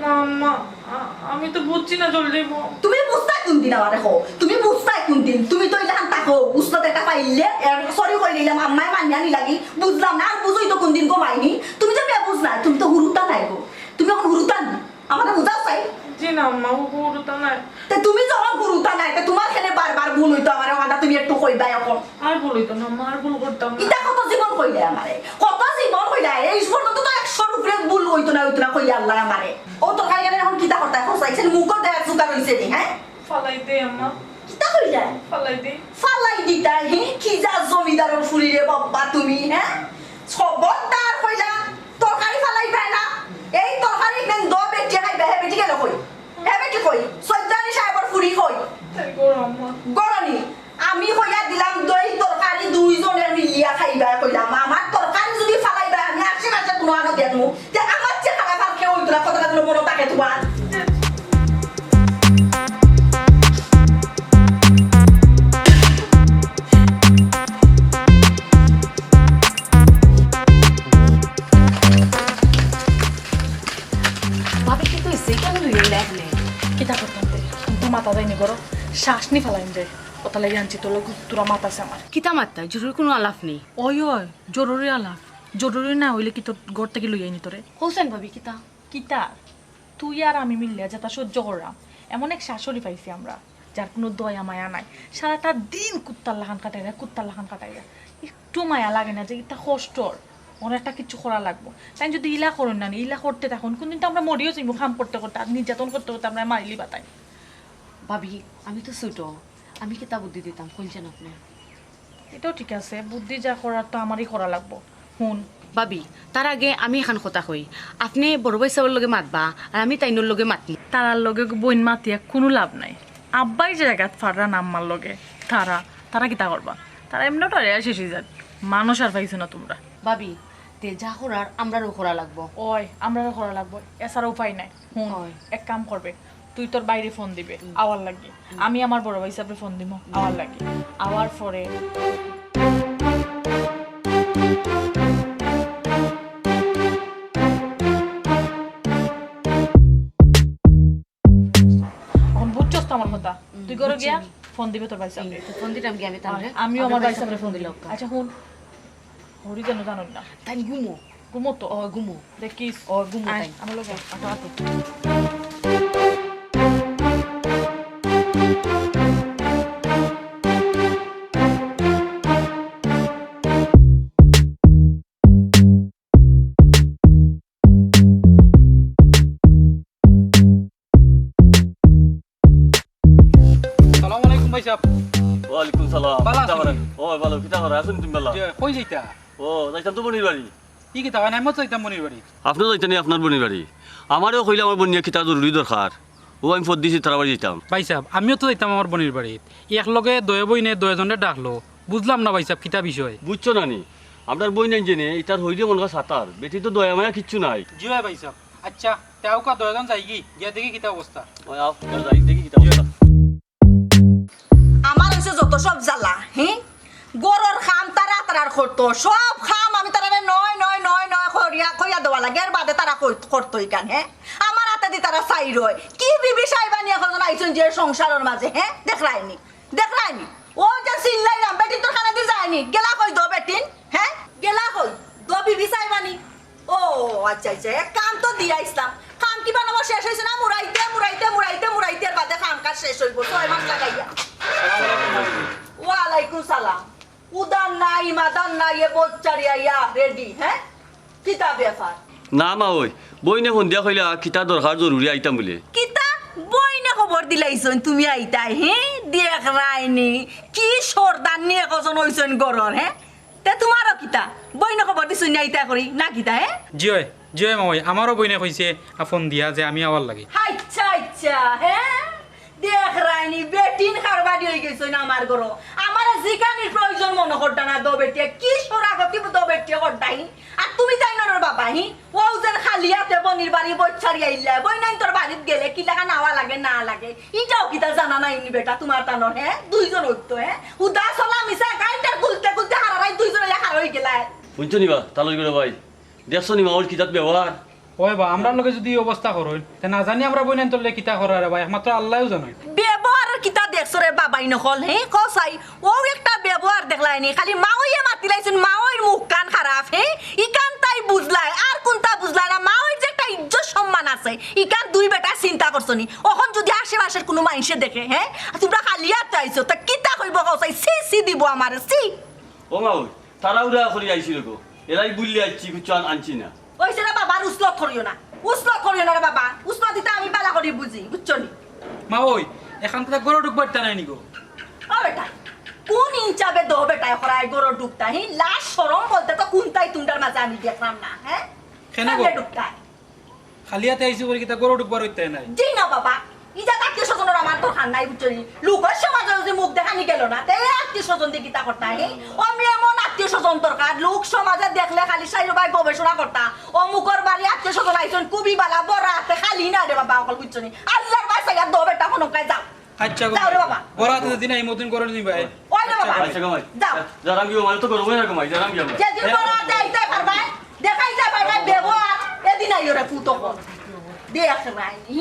না আম্মা, আ-, আমি তো বুঝছি না জলদি ব-, তুমি বুঝতায় কুনদিন আমারে কও? তুমি বুঝতায় কুনদিন? তুমি তো ইলাখান থাকো, উসলত একটা পাইলে, এর sorry কই দিলাম, আম্মায় মানিয়া নি লাগি, বুঝলাম না, আর বুঝোই তো কুনদিন গো মাইনি? তুমি তো বেবুঝ নায়, তুমি তো হুরুতা নায় গো, তুমি অখন হুরুতা নি, আমারে বুঝাও চাই। জি না আম্মা, ও হুরুতা নায়। তে তুমি যখন হুরুতা নায়, তে তুমার কেনে বারবার ভুল অইতো আমারে, অখানতা তুমি একটু কইবায় অখন। আর ভুল অইতো না, আম্মা, আর ভুল করতাম না। ইতা কত জীবন কইলে আমারে? কত জীবন কইলে? এই পর্যন্ত তো একশোর উপরে ভুল অইতো না, অইতো না কইয়া আল্লায় আমারে। ও তরকারি কেনে অখন কিতা করতায়? কও চাই, মুখো দেওয়া জুতা রইছে নি, হ্যাঁ? ফালাই দে, আম্মা। কিতা কইলে? ফালাই দে। ফালাই দিতায়, হি? কি যে জমিদারর ফুরি রে বাবা তুমি, হ্যাঁ? খবরদার কইলা, তরকারি ফালাইবায় না। এই তরকারি মেন দ বেটি খাইবা, হে বেটি গেল কই? হে বেটি কই? চৈদ্রানী সাহেবর ফুরি কই? তাই গরম, আম্মা। গরনি। আমি কইয়া দিলাম, দই তরকারি দুইজনে মিলিয়া খাইবা কইলাম। আমার তরকারি যুদি ফালাইবা, আমি আশে পাশে কুনু আনো দেখমু। তে আমার চেয়ে খারাপ আর কেউ অইতো না, কথাটা যেন মনো থাকে তুমার। ভাবি, কিতা অইছে? কেনে লইয়া আইলে আপনে? কিতা করতাম তে? কিন্তু মাথা যায়নি করো, শ্বাস নি ফালাইন যায়। ওটা লাগি আনছি তোর লগে, তোরা মাত আছে আমার। কিতা মাততা? জরুরি কুনু আলাপ নি? ওই, ওই, জরুরি আলাপ। জরুরি না অইলে কি তোর ঘর থাকি লইয়া আইনি তোরে? হোসেন ভাবি, কিতা? কিতা? তুই আর আমি মিললে যেটা সহ্য করলাম, এমন এক শাশুড়ি পাইছি আমরা, যার কুনু দয়া মায়া নাই। সারাটা দিন কুত্তার লাখান কাটাইরা, কুত্তার লাখান কাটাইরা। একটু মায়া লাগে না যে ইটা কষ্টর, ওর একটা কিছু করা লাগবো। তাই যদি ইলা করইন না নি, ইলা করতে থাকইন, কুনদিন তো আমরা মরিও যাইমু, কাম করতে করতে, আর নির্যাতন করতে করতে আমরা মারিলি বাতাই। ভাবি, আমি তো ছোট, আমি কিতা বুদ্ধি দিতাম, কইছেন আপনি? এটাও ঠিক আছে, বুদ্ধি যা করার তো আমারই করা লাগবো। হুন। ভাবি, তার আগে আমি এখান কথা কই, আপনি বড় ভাই সাহেবর লগে মাতবা, আর আমি তাইনর লগে মাতমু। তারার লগে বইন মাতিয়া কুনু লাভ নাই। আব্বাই যে জায়গাত ফাররা নাম্মার লগে, তারা, তারা কিতা করবা? তারা এমনিও টারিয়া শেষ অই যাক। মানুষ আর পাইছো না তোমরা। ভাবি, তে যা করার আমরারও করা লাগবো। ওই, আমরারও করা লাগবো, এছাড়া উপায় নাই। হুন, ওই। এক কাম করবে, তুই তোর বাইরে ফোন দিবে, হুম। আওয়ার লাগি। হুম। আমি আমার বড় ভাই সাহেবরে ফোন দিমু, হুম। আওয়ার লাগি। আওয়ার পরে এখন বুঝছস তো আমার কথা? হুম, তুই ঘরে বুঝছি গিয়া আমি। ফোন দিবে তোর ভাই সাহেবরে। এই, তো ফোন দিলাম গিয়া আমি তানরে। আমিও আমার ভাই সাহেবরে ফোন দিলাম। আচ্ছা, হুন, হরি যেন জানইন না। তাই ঘুমো। ঘুমো তো, ও ঘুমো। দেখিস, ও ঘুমো আয়, তাই। আমার লগে আয়। আটো, আটো। সালামু আলাইকুম ভাইসাব। ওয়ালাইকুম সালাম। ভালা আছইন নি? ও ভালা, কিতা করা? আছইন তুমি ভালা? জি, কই যাইতা? ও, যাইতাম তো বইনর বাড়ি। ই কিতা কইন, আমিও তো যাইতাম বইনর বাড়ি। আপনেও যাইতা নি আপনার বইনর বাড়ি? আমারেও কইলা আমার বইনিয়ে কিতা জরুরি দরকার। ও, আমি ফোন দিছি, তারার বাড়ি যাইতাম। ভাইসাব, আমিও তো যাইতাম আমার বইনর বাড়ি। এক লগে দুইও বইনে দুইজনরে ডাকলো। বুঝলাম না ভাইসাব, কিতা বিষয়? বুঝছো না নি? আপনার বইনাইন যে নে, ইতার হইলে মনে হয় সাতার। বেটি তো দয়া মায়া কিচ্ছু নাই। জি অয় ভাইসাব। আচ্ছা, তে আউক্কা দুইজন যাইগি, গিয়া দেখি কিতা অবস্থা। ওই আও, যাই দেখি কিতা অবস্থা। আমার অইছে যত সব জ্বালা, হি? ঘরর কাম তারা তারার করতো, সব কাম আমি তারারে নয়, নয়, নয়, নয় করিয়া, কইয়া দেওয়া লাগে, এর বাদে তারা কই-, করতো ইখান, হে? আমার আতেদি তারা চাইরয়। কি বিবি সাইবানি এখন আইছইন যে সংসারর মাঝে, হে? দেখরায়নি, দেখরায়নি। ও যে চিল্লাইলাম, বেটিন্তর কানেদি যায়নি, গেলা কই দো বেটিন, হে? গেলা কই দো বিবি সাইবানি? ও আচ্ছা, আচ্ছা, এক কাম তো দিয়া আইছলাম। কাম কিবা নবা শেষ অইছে না? মুড়াইতে, মুড়াইতে, মুড়াইতে, মুড়াইতে এর বাদে কাম কাজ শেষ অইবো, ছয় মাস লাগাইয়া। ওয়ালাইকুম সালাম। উদার নাই, মাদার নাই, এ বইচ্চারি আইয়া রেডি, হে? কিতা ব্যাপার? না মা, ওই বইনে ফোন দিয়া কইলা, কিতা দরকার জরুরি আইতাম বুলে। কিতা? বইনে খবর দিলাইছইন তুমি আইতায়, হে? দেখরায়নি, কি সর্দারনি একজন অইছইন ঘরর, হে? তে তুমারও কিতা? বইনে খবর দিছইন নি আইতা করি, না কিতা, হে? জি অয়, জি অয় মামই, আমারও বইনে কইছে, আ, ফোন দিয়া যে আমি আওয়ার লাগি। আচ্ছা, আচ্ছা, হে? দেখরায়নি, বেটিন কারবারি অইগেছইন আমার ঘরো। আমারে জিকানির প্রয়োজন মনো করতা না, দো বেটিয়ে। কি সরাগতি দো বেটিয়ে করতাই? আর তুমি তাইনর বাবা, হি? অউ যেন খালি আতে বইনর বাড়ি বইচ্চারি আইলা, বইনাইন্তর বাড়িত গেলে কিলাখান আওয়া লাগে না লাগে, ইটাও কিতা জানা নাই নি বেটা তুমার তানর, হে? দুইজন অইতো, হে? হুদা চলা মিছা গাইটার গুলতে গুলতে হারারাই দুইজন অইয়া হারা অইগেলায়। হুনছো নি বা, তালই করে ভাই? দেখছো নি মা, ওর কিতা ব্যবহার? ওই বা, আমরার লগে যুদি ই অবস্থা করইন, তে না জানি আমরা বইনাইন্তর লগে কিতা করার রে ভাই, একমাত্র আল্লায়উ জানইন। ব্যবহারর কিতা দেখছো রে বাবাইন অকল, হে? কও চাই, অউ একটা ব্যবহার দেখলায়নি, খালি মাওইয়ে মাতিলাইছইন, মাওইর মুখখান খারাপ, হে? ইখান তাই বুঝলায়, আর কুনতা বুঝলায় না, মাওইর যে একটা ইজ্জত সম্মান আছে, ইখান দুই বেটায় চিন্তা করছো নি? অখন যুদি আশেপাশের কুনু মাইনষে দেখে, হে? তুমরা খালি আতে আইছো, তে কিতা কইবো কও চাই, ছি ছি দিবো আমারে, ছি। ও মা, ওই তাড়াহুড়া করি আইছি রে গো, এরাই বুললে আইছি, কিচ্ছু আন-, আনছি না। অইছে রে বাবা, আর উছলত করিও না, উছলত করিও না রে বাবা, উছলত দিতা আমি ভালা করি বুঝি, বুঝছো নি? মা, ওই এখান থাকি ঘরো ঢুকবার ইচ্ছা নাই নি গো। ও বেটা, কুন ইনসাফে দো বেটায় করায় ঘরো ঢুকতা, হি? লাজ শরম বলতে তো কুনতাই তুমরার মাঝে আমি দেখলাম না, হে? কেনে গো? কেনে ঢুকতায়? খালি আতে আইছি করি কিতা ঘরো ঢুকবার ইচ্ছা নাই? জি না বাবা, ইজাত আত্মীয় স্বজনর আমার দরকার নাই, বুঝছো নি? লোকর সমাজে যুদি মুখ দেখানি গেল না, তে আত্মীয় স্বজন দি কিতা করতা, হি? ও মি এমন আত্মীয় স্বজন দরকার, লোক সমাজে দেখলে খালি সাইরো ভাই গবেষণা করতা। অমুকর বাড়ি আত্মীয় স্বজন আইছইন, খুবই ভালা, বড় আতে খালি না রে বাবা, অকল বুঝছো নি? আল্লার ভাই সাইয়া দো বেটা হনকায় যাও। আচ্ছা গো, যাও রে বাবা। বড় আতে দিন এই মতন করে নিবায়। ওই রে বাবা। আচ্ছা গো মাই। যাও। যারাম গিয়া মাই তো করবো না গো মাই, যারাম গিয়া। যেদিন বড় আতে আইতায় পারবায়, দেখাইতায় পারবায় ব্যবহার, এদিন আইও রে পুত অকল। দেখরায়নি,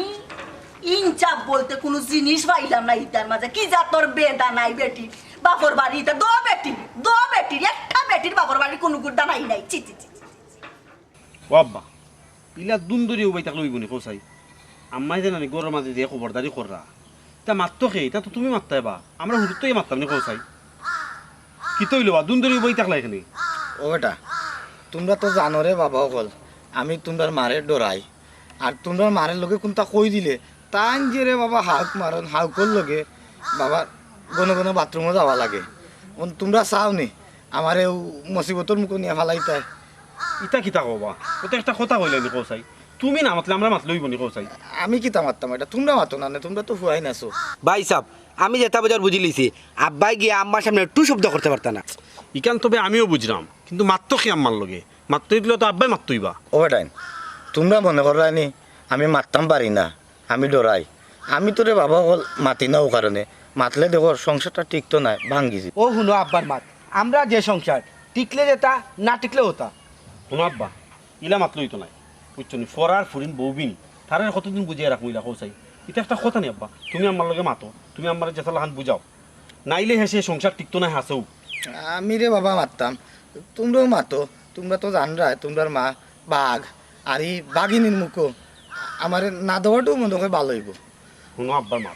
ইনসাফ বলতে কুনু জিনিস পাইলাম না ইতার মাঝে। কি জাতর বেদা নাই বেটির বাপর বাড়ি, ইতা দো বেটি, দো বেটির, একটা বেটির বাপর বাড়ি কুনু গুদ্দা নাই নাই। ছি, ছি, ছি, ছি। ও আব্বা, ইলা দুন ধরি উবাই থাকলে অইবো নি, কও চাই? আম্মায় যে নানি ঘরর মাঝে যে খবরদারি কররা, ইতা মাততো কে? ইতা তো তুমি মাততায় বা, আমরা হুরুত্তইয়া মাততাম নি, কও চাই? কিতা অইলো বা, দুন ধরি উবাই থাকলা কেনে? ও বেটা, তুমরা তো জানো রে বাবা অকল, আমি তুমরার মারে ডরাই। আর তুমরার মারে লগে কুনতা কই দিলে, তাইন যে রে বাবা হাউক মারইন, হাউকর লগে বাবা ঘন ঘন বাথরুমো যাওয়া লাগে। অন তুমরা চাও নি, আমারে অউ মুসিবতর মুখো নিয়া ফালাইতায়? ইতা কিতা কও বা? অউ তো একটা কথা কইলায় নি, কও চাই। তুমি না মাতলে আমরা মাতলে অইবো নি, কও চাই। আমি কিতা মাততাম ইটা? তুমরা মাতো না নে, তুমরা তো ফুয়াইন আছো। ভাইসাব, আমি যেতা বুঝার বুঝিলিছি, আব্বায় গিয়া আম্মার সামনে টু শব্দ করতে পারতা না। ইখান তবে আমিও বুঝরাম, কিন্তু মাততো কে আম্মার লগে? মাততো অইলে তো আব্বায় মাততো অইবা। ও বেটাইন, তুমরা মনে কররায় নি আমি মাততাম পারি না, আমি ডরাই। আমি তো রে বাবা অকল মাতি না অউ কারণে, মাতলে দেখো সংসারটা টিকতো নায়, ভাঙ্গি যিবো। ও হুনো আব্বার মাত, আমরার যে সংসার, টিকলে যেতা, না টিকলে অতা। হুনো আব্বা, ইলা মাতলে অইতো নায়, বুঝছো নি? ফরার ফুরিন বউবিন, তারারে কতদিন বুঝাইয়া রাখমু ইলা, কও চাই? ইতা একটা কথা নি আব্বা, তুমি আম্মার লগে মাতো, তুমি আম্মারে যেতা লাখান বুঝাও, নাইলে হেষে সংসার টিকতো নায় হাছাউ। আমি রে বাবা মাততাম, তুমরাও মাতো, তুমরা তো জানরায়, তুমরার মা বাঘ, আর ই বাঘিনীর মুখো আমারে না দেওয়াটাও মনে হয় ভালো অইবো। হুনো আব্বার মাত,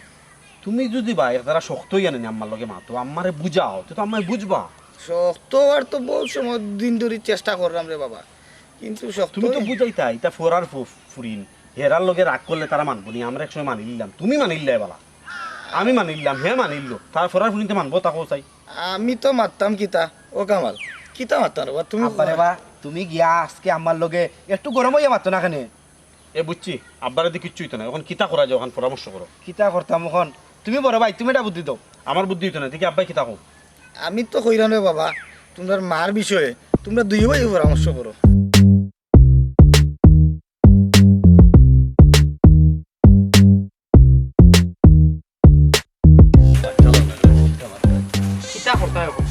তুমি যুদি বা একদারা শক্ত অইয়া নি আম্মার লগে মাতো, আম্মারে বুঝাও, তে তো আম্মায় বুঝবা। শক্ত অওয়ার তো বউত সময় দিন ধরি চেষ্টা করলাম রে বাবা, কিন্তু শক্ত তুমি তো অই- বুঝাইতায়, ইতা ফরার ফু-, ফুরিন, হেরার লগে রাগ করলে তারা মানবো নি, আমরা এক সময় মানিলিলাম, তুমি মানিলিলায় বালা, আমি মানিলিলাম, হে মানিলিলো, তার ফরার ফুরিনতে মানবো, তা কও চাই। আমি তো মাততাম কিতা, ও কামাল, কিতা মাততাম রে বা, তুমি আব্বা রে বা, তুমি গিয়া আজকে আম্মার লগে একটু গরম অইয়া মাতো না কেনে? এ বুঝছি, আব্বারে দি কিচ্ছু অইতো নায়। অখন কিতা করা যায়, অখন পরামর্শ করো। কিতা করতাম অখন? তুমি বড় ভাই, তুমি এটা বুদ্ধি দেও। আমার বুদ্ধি অইতো নায়, দেখি আব্বায় কিতা কও। আমি তো কইরাম রে বাবা, তুমরার মার বিষয়ে তুমরা দুই ভাই পরামর্শ করো। কিতা করতায় অখন?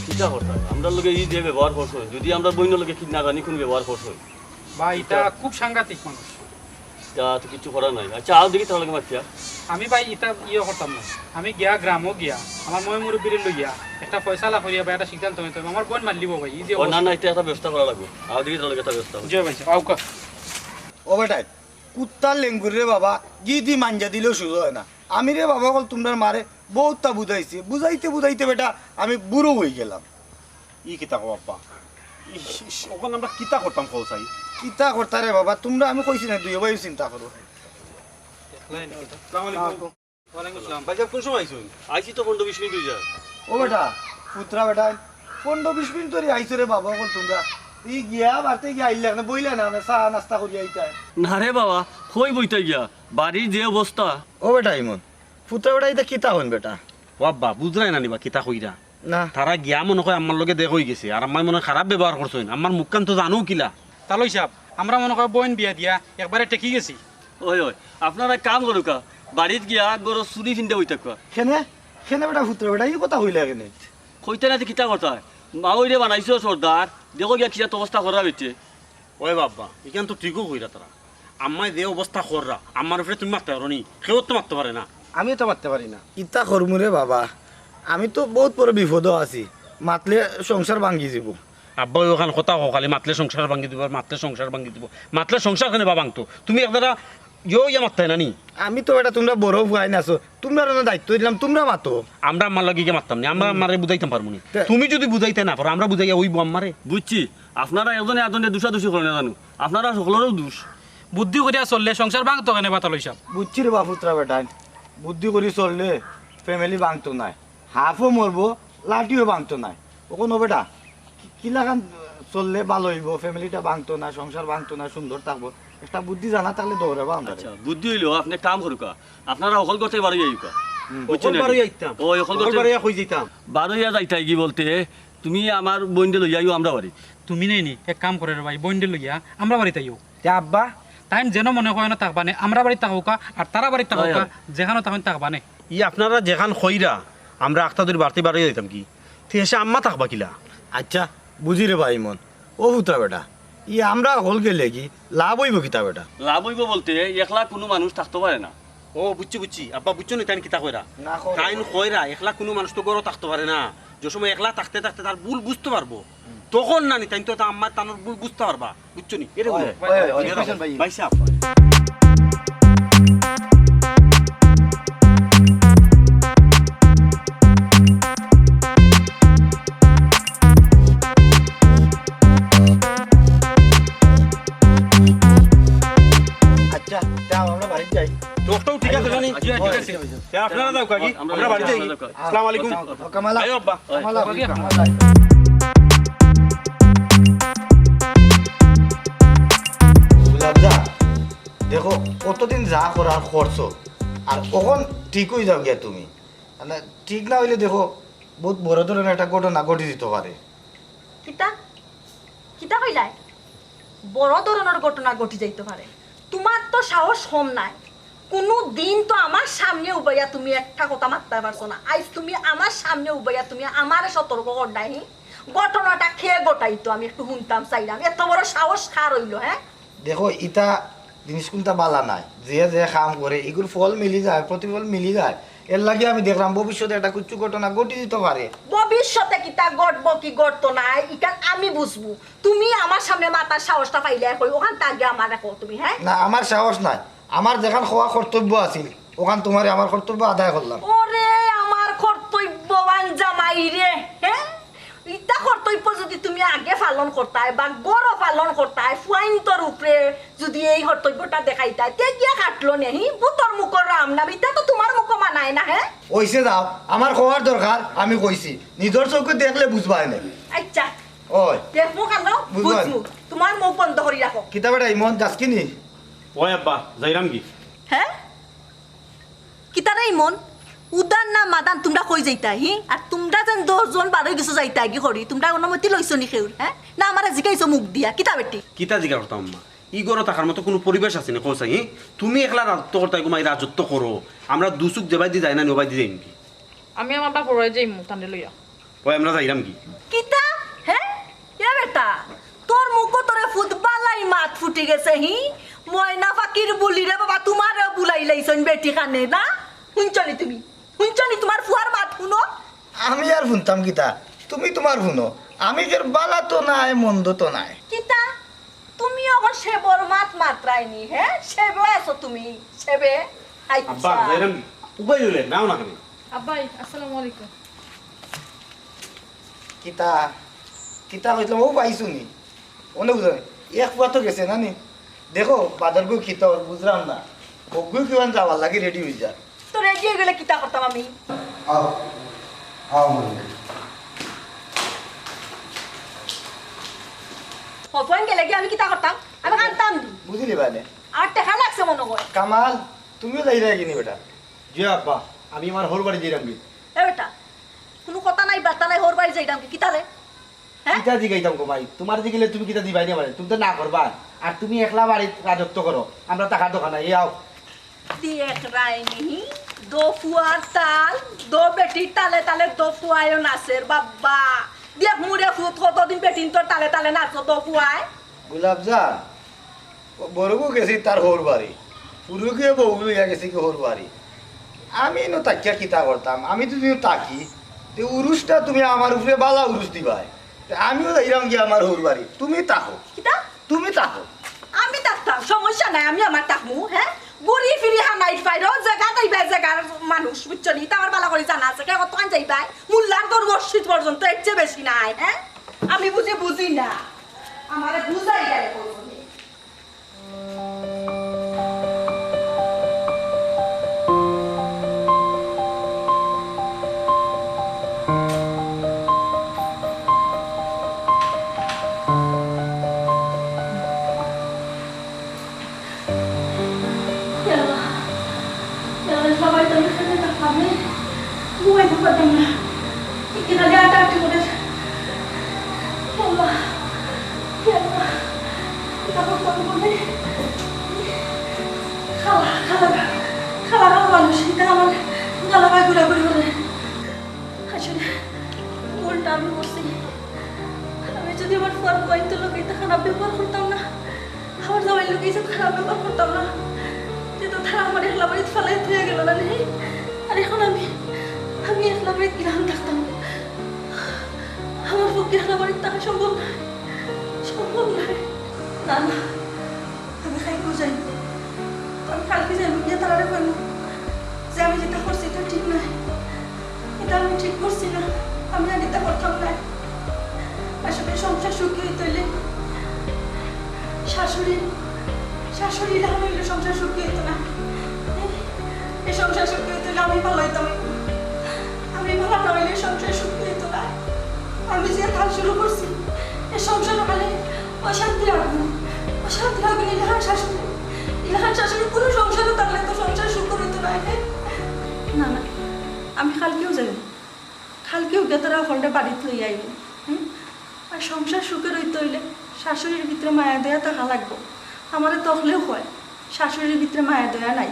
কিতা করতায়? আমরার লগে ই যে ব্যবহার করছইন, যুদি আমরার বইনর লগে কিতা না জানি কুন ব্যবহার করছইন। ভাই, ইতা ইতা খুব সাংঘাতিক মানুষ। ইতা তো কিচ্ছু করার নাই। আচ্ছা, আও দেখি তার লগে মাতিয়া। আমি ভাই ইতা ইয়ে করতাম না। আমি গিয়া গ্রামো গিয়া আমার ময় মুরব্বিরে লইয়া একটা ফয়সালা করিয়া বা একটা সিদ্ধান্ত নিতে হবে। আমার বইন মানিলিবো ভাই, ই যে ও না, অবস্থা। না, ইতা একটা ব্যবস্থা করা লাগবো। আও দেখি তার লগে একটা ব্যবস্থা। জি ভাই, আউক্কা। ও বেটায়, কুত্তার লেঙ্গুর রে বাবা, গিদি মাঞ্জা দিলেও সুজা অয় না। আমি রে বাবা অকল তুমরার মারে বউততা বুঝাইছি, বুঝাইতে বুঝাইতে বেটা আমি বুড়া অইগেলাম। ই কিতা কও আব্বা? ইস, ইস, অখন আমরা কিতা করতাম কও চাই? কিতা করতায় রে বাবা, তুমরা আমি কইছি না দুই ভাই চিন্তা করো। আসসালামু আলাইকুম। ওয়ালাইকুম আসসালাম। ভাইসাব, কুন সময় আইছইন? আইছি তো পনরো বিশ মিনিট অই যায়। ও বেটা, পুত্রা বেটা, পনরো বিশ মিনিট ধরি আইছো রে বাবা অকল তুমরা। ই গিয়া বাড়িত গিয়া আইলা না, বইলা না, না চা নাস্তা করিয়া আইতায়। না রে বাবা, কই বইতাম গিয়া, বাড়ির যে অবস্থা। ও বেটা ইমন, পুত্রা বেটা ইতা কিতা কইন বেটা? ও আব্বা, বুঝরায় না নি বা কিতা কইরা? না। তারা গিয়া মনে কয় আম্মার লগে দেখা অইগেছে, আর আম্মায় মনে হয় খারাপ ব্যবহার করছইন, আম্মার মুখখান তো জানো কিলা। তালই সাব, আমরা মনে কয় বইন বিয়া দিয়া একবারে ঠেকি গেছি। ওই, ওই, আপনারা এক কাম করউক্কা, বাড়িত গিয়া ঘরো চুড়ি ফিন্দা বই থাকউক্কা। কেনে? কেনে বেটা পুত্রা বেটা, ই কথা কইলা কেনে? কইতায় না তে কিতা করতায়? মাউরে বানাইছো সর্দার, দেখো গিয়া কিতা অবস্থা করা অইছে। ওই বাবা, ইখান তো ঠিকউ কইরা তারা। আম্মায় যে অবস্থা কররা, আম্মার উপরে তুমি মাততায় পারো নি? কেউ তো মাততে পারে না। আমিও তো মাততে পারি না। ইতা করমু রে বাবা, আমি তো বউত বড় বিপদো আছি, মাতলে সংসার ভাঙ্গি যিবো। আব্বা, অউ অখান কথা কও খালি, মাতলে সংসার ভাঙ্গি যিবো, মাতলে সংসার ভাঙ্গি যিবো। মাতলে সংসার কেনে বা ভাঙতো? তুমি একদারা ইয়ো ইয়া মাততায় না নি? আমি তো বেটা তুমরা বড় পুয়াইন আছো, তুমরারে দায়িত্ব দিলাম, তুমরা মাতো। আমরা আম্মার লগে গিয়া মাততাম নি, আমরা আম্মারে বুঝাইতাম পারমু নি। তে- তুমি যুদি বুঝাইতায় না পারো, আমরা বুঝাইয়া অইবো আম্মারে? বুঝছি, আপনারা একজনে আরজনরে দুষাদুষি করইন না জানু, আপনারা হকলরেউ দুষ। বুদ্ধি করিয়া চললে সংসার ভাঙতো কেনে বা তালই সাব? বুঝছি রে বা পুত্রা বেটাইন, বুদ্ধি করি চললে family ভাঙতো নায়। হাফও মরবো, লাঠিও ভাঙতো নায়। অখন ও বেটা, কি-, কিলাখান চললে ভালা অইবো, family টা ভাঙতো নায়, সংসার ভাঙতো নায়, সুন্দর থাকবো। একটা বুদ্ধি জানা থাকলে দেও রে বা আমরারে। আচ্ছা, বুদ্ধি অইলো, আপনে কাম করউক্কা, আপনারা হকল ঘরতে বারইয়া আউক্কা। হুম। বুঝছইন হকল নি? বারইয়া আইতাম। ওই হকল হকল ঘরতে বারইয়া কই যাইতাম? বারইয়া যাইতায় গি বলতে, তুমি আমার বইনরে লইয়া আইও আমরার বাড়িত। তুমি নায় নি, এক কাম করো রে ভাই, বইনরে লইয়া আমরার বাড়িত আইও। তে আব্বা? তাইন যেন মনে কয় অনো থাকবা নে, আমরার বাড়িত থাকউক্কা, আর তারার বাড়িত থাকউক্কা, অয়, অয়। যেখানো থাকইন থাকবা নে। ই আপনারা যেখান কইরা, আমরা আখতা ধরি বাড়িত বারইয়া যাইতাম গি? তে হেষে আম্মা থাকবা কিলা? আচ্ছা, বুঝি রে বা ইমন। ও পুত্রা বেটা, ই আমরা হকল গেলে গি লাভ অইবো কিতা বেটা? লাভ অইবো বলতে একলা কুনু মানুষ থাকতো পারে না। ও বুঝছি, বুঝছি। আব্বা বুঝছো নি তাইন কিতা কইরা? না, কও। তাইন কইরা একলা কুনু মানুষ তো ঘরো থাকতো পারে না। যে সময় একলা থাকতে থাকতে তার ভুল বুঝতো পারবো, তখন না নি তাইন তো তা আম্মায় তানর ভুল বুঝতা পারবা। বুঝছো নি? এটা বুঝো। ওই, ওই, ওই, ওই, ভাই সাব। আচ্ছা, যাও, আমরা বাড়িত যাই। তো, তো ঠিক আছে, জানি। আচ্ছা, ঠিক আছে। তে আপনারা যাউক্কা গি? আমরা বাড়িত যাই। আসসালামু আলাইকুম। ও, কামাল। আইও আব্বা। কামাল, কামাল। গুলাবজা, দেখো, অতদিন যা করার করছো, আর অখন ঠিক অই যাও গিয়া তুমি। মানে, ঠিক না অইলে দেখো, বউত বড় ধরনের একটা ঘটনা ঘটি যিতো পারে। কিতা? কিতা কইলায়? বড় ধরনর ঘটনা ঘটি যাইতো পারে। তুমার তো সাহস কম নায়। কুনু দিন তো আমার সামনে উবাইয়া তুমি একটা কথা মাততায় পারছো না। আইজ তুমি আমার সামনে উবাইয়া তুমি আমারে সতর্ক কররায়, হি? ঘটনাটা কে ঘটাইতো আমি একটু হুনতাম চাইরাম। এত বড় সাহস কার অইলো, হে? দেখো, ইতা জিনিস কুনতা বালা নায়। যে যে কাম করে, ইগুর ফল মিলি যায়, প্রতিফল মিলি যায়। এর লাগি আমি দেখলাম ভবিষ্যতে একটা কুচ্ছু ঘটনা ঘটি দিতে পারে। ভবিষ্যতে কিতা ঘটবো কি ঘটতো না, ইখান আমি বুঝবো। তুমি আমার সামনে মাতার সাহসটা পাইলে কই, অখান আগে আমারে কও তুমি, হ্যাঁ? না, আমার সাহস নাই। আমার যেখান কওয়া কর্তব্য আছিল, অখান তুমারে আমার কর্তব্য আদায় করলাম। ওরে, আমার কর্তব্যবান জামাই রে, হ্যাঁ? ইতা কর্তব্য যুদি তুমি আগে পালন করতায় বা ঘরো পালন করতায়, ফুয়াইন্তর উপরে যুদি এই কর্তব্যটা দেখাইতায়, তে গিয়া কাটলো নে, হি? পুতর মুখর রাম নাম, ইতা তো তুমার মুখো মানায় না, হ্যাঁ? অইছে যাও, আমার কওয়ার দরকার, আমি কইছি। নিজর চউখে দেখলে বুঝবায় নে। আচ্ছা। ওই। দেখমু কেনে? বুঝবায়। বুঝমু। তুমার মুখ বন্ধ করি রাখো। কিতা বেটা ইমন, যাস কি নি? ওই আব্বা, যাইরাম কি? হ্যাঁ? কিতারে ইমন? উদান না মাদান তুমরা কই যাইতায়, হি? আর তুমরা যেন দশ জন বারই গেছো যাইতায় কি করি? তুমরা অনুমতি লইছো নি কেউর, হ্যাঁ? না আমারে জিকাইছো মুখ দিয়া, কিতা বেটি? কিতা জিকা করতাম আম্মা? ই ঘরো থাকার মতো কুনু পরিবেশ আছে নি, কও চাই, হি? তুমি একলা রাজত্ব করতায় গো মাই, রাজত্ব করো। আমরা দুচউখ যেবায়দি যাই না নি, ওবায়দি যাইমু কি? আমি আমার বাপর বাড়ি যাইমু, তানরে লইয়া। ওই আমরা যাইরাম কি? কিতা? হ্যাঁ? এ বেটা, তোর মুখো তোরে ফুত বালাই মাত ফুটি গেছে, হি? ময়না ফাকির বুলি রে বাবা, তুমারেও বুলাই লাইছইন বেটি খানে না? হুনছো নি তুমি? হুনছো নি তুমার ফুয়ার মাত হুনো? আমি আর হুনতাম কিতা? তুমি তুমার হুনো। আমি কের বালা তো নায়, মন্দ তো নায়। কিতা? তুমি অখন সেবর মাত মাতরায় নি, হ্যাঁ? সেবে আছো তুমি, সেবে? আব্বা, আচ্ছা। যাইরাম কি? উবাই রইলে, নাও না কেনে? আব্বাই, আসসালামু আলাইকুম। কিতা? কিতা কইতলাম, ও পাইছো নি? অনে বুঝো নি? এক ফুয়া তো গেছে না নি? দেখো, বাদর গু কিতা অর বুঝলাম না। বগুই কিমান যাওয়ার লাগি রেডি অই যা। তো রেডি অই গেলে কিতা করতাম আমি? আও, আও মনে। হফন গেলে কি আমি কিতা করতাম? আমি কানতাম দি। বুঝিলি বানে? আর টেকা লাগছে মনে হয়। কামাল, তুমিও যাইরায় গি নি বেটা? জি আব্বা, আমি আমার হউর বাড়ি যাইরাম গি। এ বেটা, কুনু কথা নাই, বার্তা নাই, হউর বাড়ি যাইরাম গি, কিতারে? হ্যাঁ? কিতা জিগাইতাম গো মাই? তুমার জিগাইলে তুমি কিতা দিবায় নি আমারে? তুমি তো না করবায়। আর তুমি একলা বাড়িত রাজত্ব করো, আমরা থাকার দরকার নাই। এই আও। দেখরায় নি, দো ফুয়ার তাল, দো বেটির তালে তালে দো ফুয়ায়ও নাচের বাবা। দেখমু রে ফুত, কতদিন বেটিন্তর তালে তালে নাচো দো ফুয়ায়। গোলাপজান, বড় বউ গেছে তার হউর বাড়ি, ফুরুগিয়ে বউ লইয়া গেছে কি হউর বাড়ি। আমি ইনো থাকিয়া কিতা করতাম? আমি তো যদি থাকি, তে উরুসটা তুমি আমার উপরে বালা উরুস দিবায়। তে আমিও যাইরাম গি আমার হউর বাড়ি, তুমি থাকো। কিতা? তুমি থাকো। আমি থাকতাম, সমস্যা নাই, আমি আমার থাকমু, হ্যাঁ? ঘুরি ফিরি হামাইর ফাইরো, জাগা তাইবা জাগার মানুষ, বুঝছো নি? তা আমার বালা করি জানা আছে, কে কতখান যাইবায়? মোল্লার দর মসজিদ পর্যন্ত, এর চেয়ে বেশি নাই, হ্যাঁ? আমি বুঝি বুঝি না, আমারে বুঝাই দেয় প্রথমে। ইয়া আল্লাহ, ইয়া আল্লাহ, সবাই তো এখানে থাকলাম, ঘুমাইতে পারতাম না। কি খালি আটা আটি করে। ইয়া আল্লাহ, ইয়া আল্লাহ, এটা করতাম বলে। খালা, খালা, খালা, খালা মানুষ, এটা আমার গালা বায় ঘুরাঘুরি করে। আসলে ভুলটা আমি করছি। আমি যদি আমার ফুয়ার ফুয়াইন্তর লগে ইতা খারাপ ব্যবহার করতাম না, আমার জামাইর লগে ইতা খারাপ ব্যবহার করতাম না, তে তো তারা আমার একলা বাড়িত ফালাই থইয়া গেল না নি। আর এখন আমি, আমি একলা বাড়িত কিলাখান থাকতাম? আমার পক্ষে একলা বাড়িত থাকা সম্ভব নয়, সম্ভব নয়। না, না, আমি কাইলকু যাইমু। আমি কাইলকু যাইমু, গিয়া তারারে কইমু যে আমি যেটা করছি এটা ঠিক নায়, এটা আমি ঠিক করছি না, আমি আর এটা করতাম নায়। আসলে সংসার সুখী অইতে অইলে শাশুড়ি, শাশুড়ি ইলাখান অইলে সংসার সুখী অইতো না। এই সংসার সুখী অইতে অইলে আমি ভালা অইতাম অইবো। আমি ভালা না অইলে সংসার সুখী অইতো না। আমি যে কাজ শুরু করছি, এই সংসার খালি অশান্তির আগুন, অশান্তির আগুন। ইলাখান শাশুড়ি, ইলাখান শাশুড়ি কুনু সংসারও থাকলে তো সংসার সুখর অইতো নায়। না, না, আমি কাইলকুউ যাইমু। কাইলকুউ গিয়া তারা হকলরে বাড়িত লইয়া আইমু। হুম? আর সংসার সুখর অইতে অইলে শাশুড়ির ভিতরে মায়া দয়া থাকা লাগবো। আমারে তো হকলেউ কয়, শাশুড়ির ভিতরে মায়া দয়া নাই।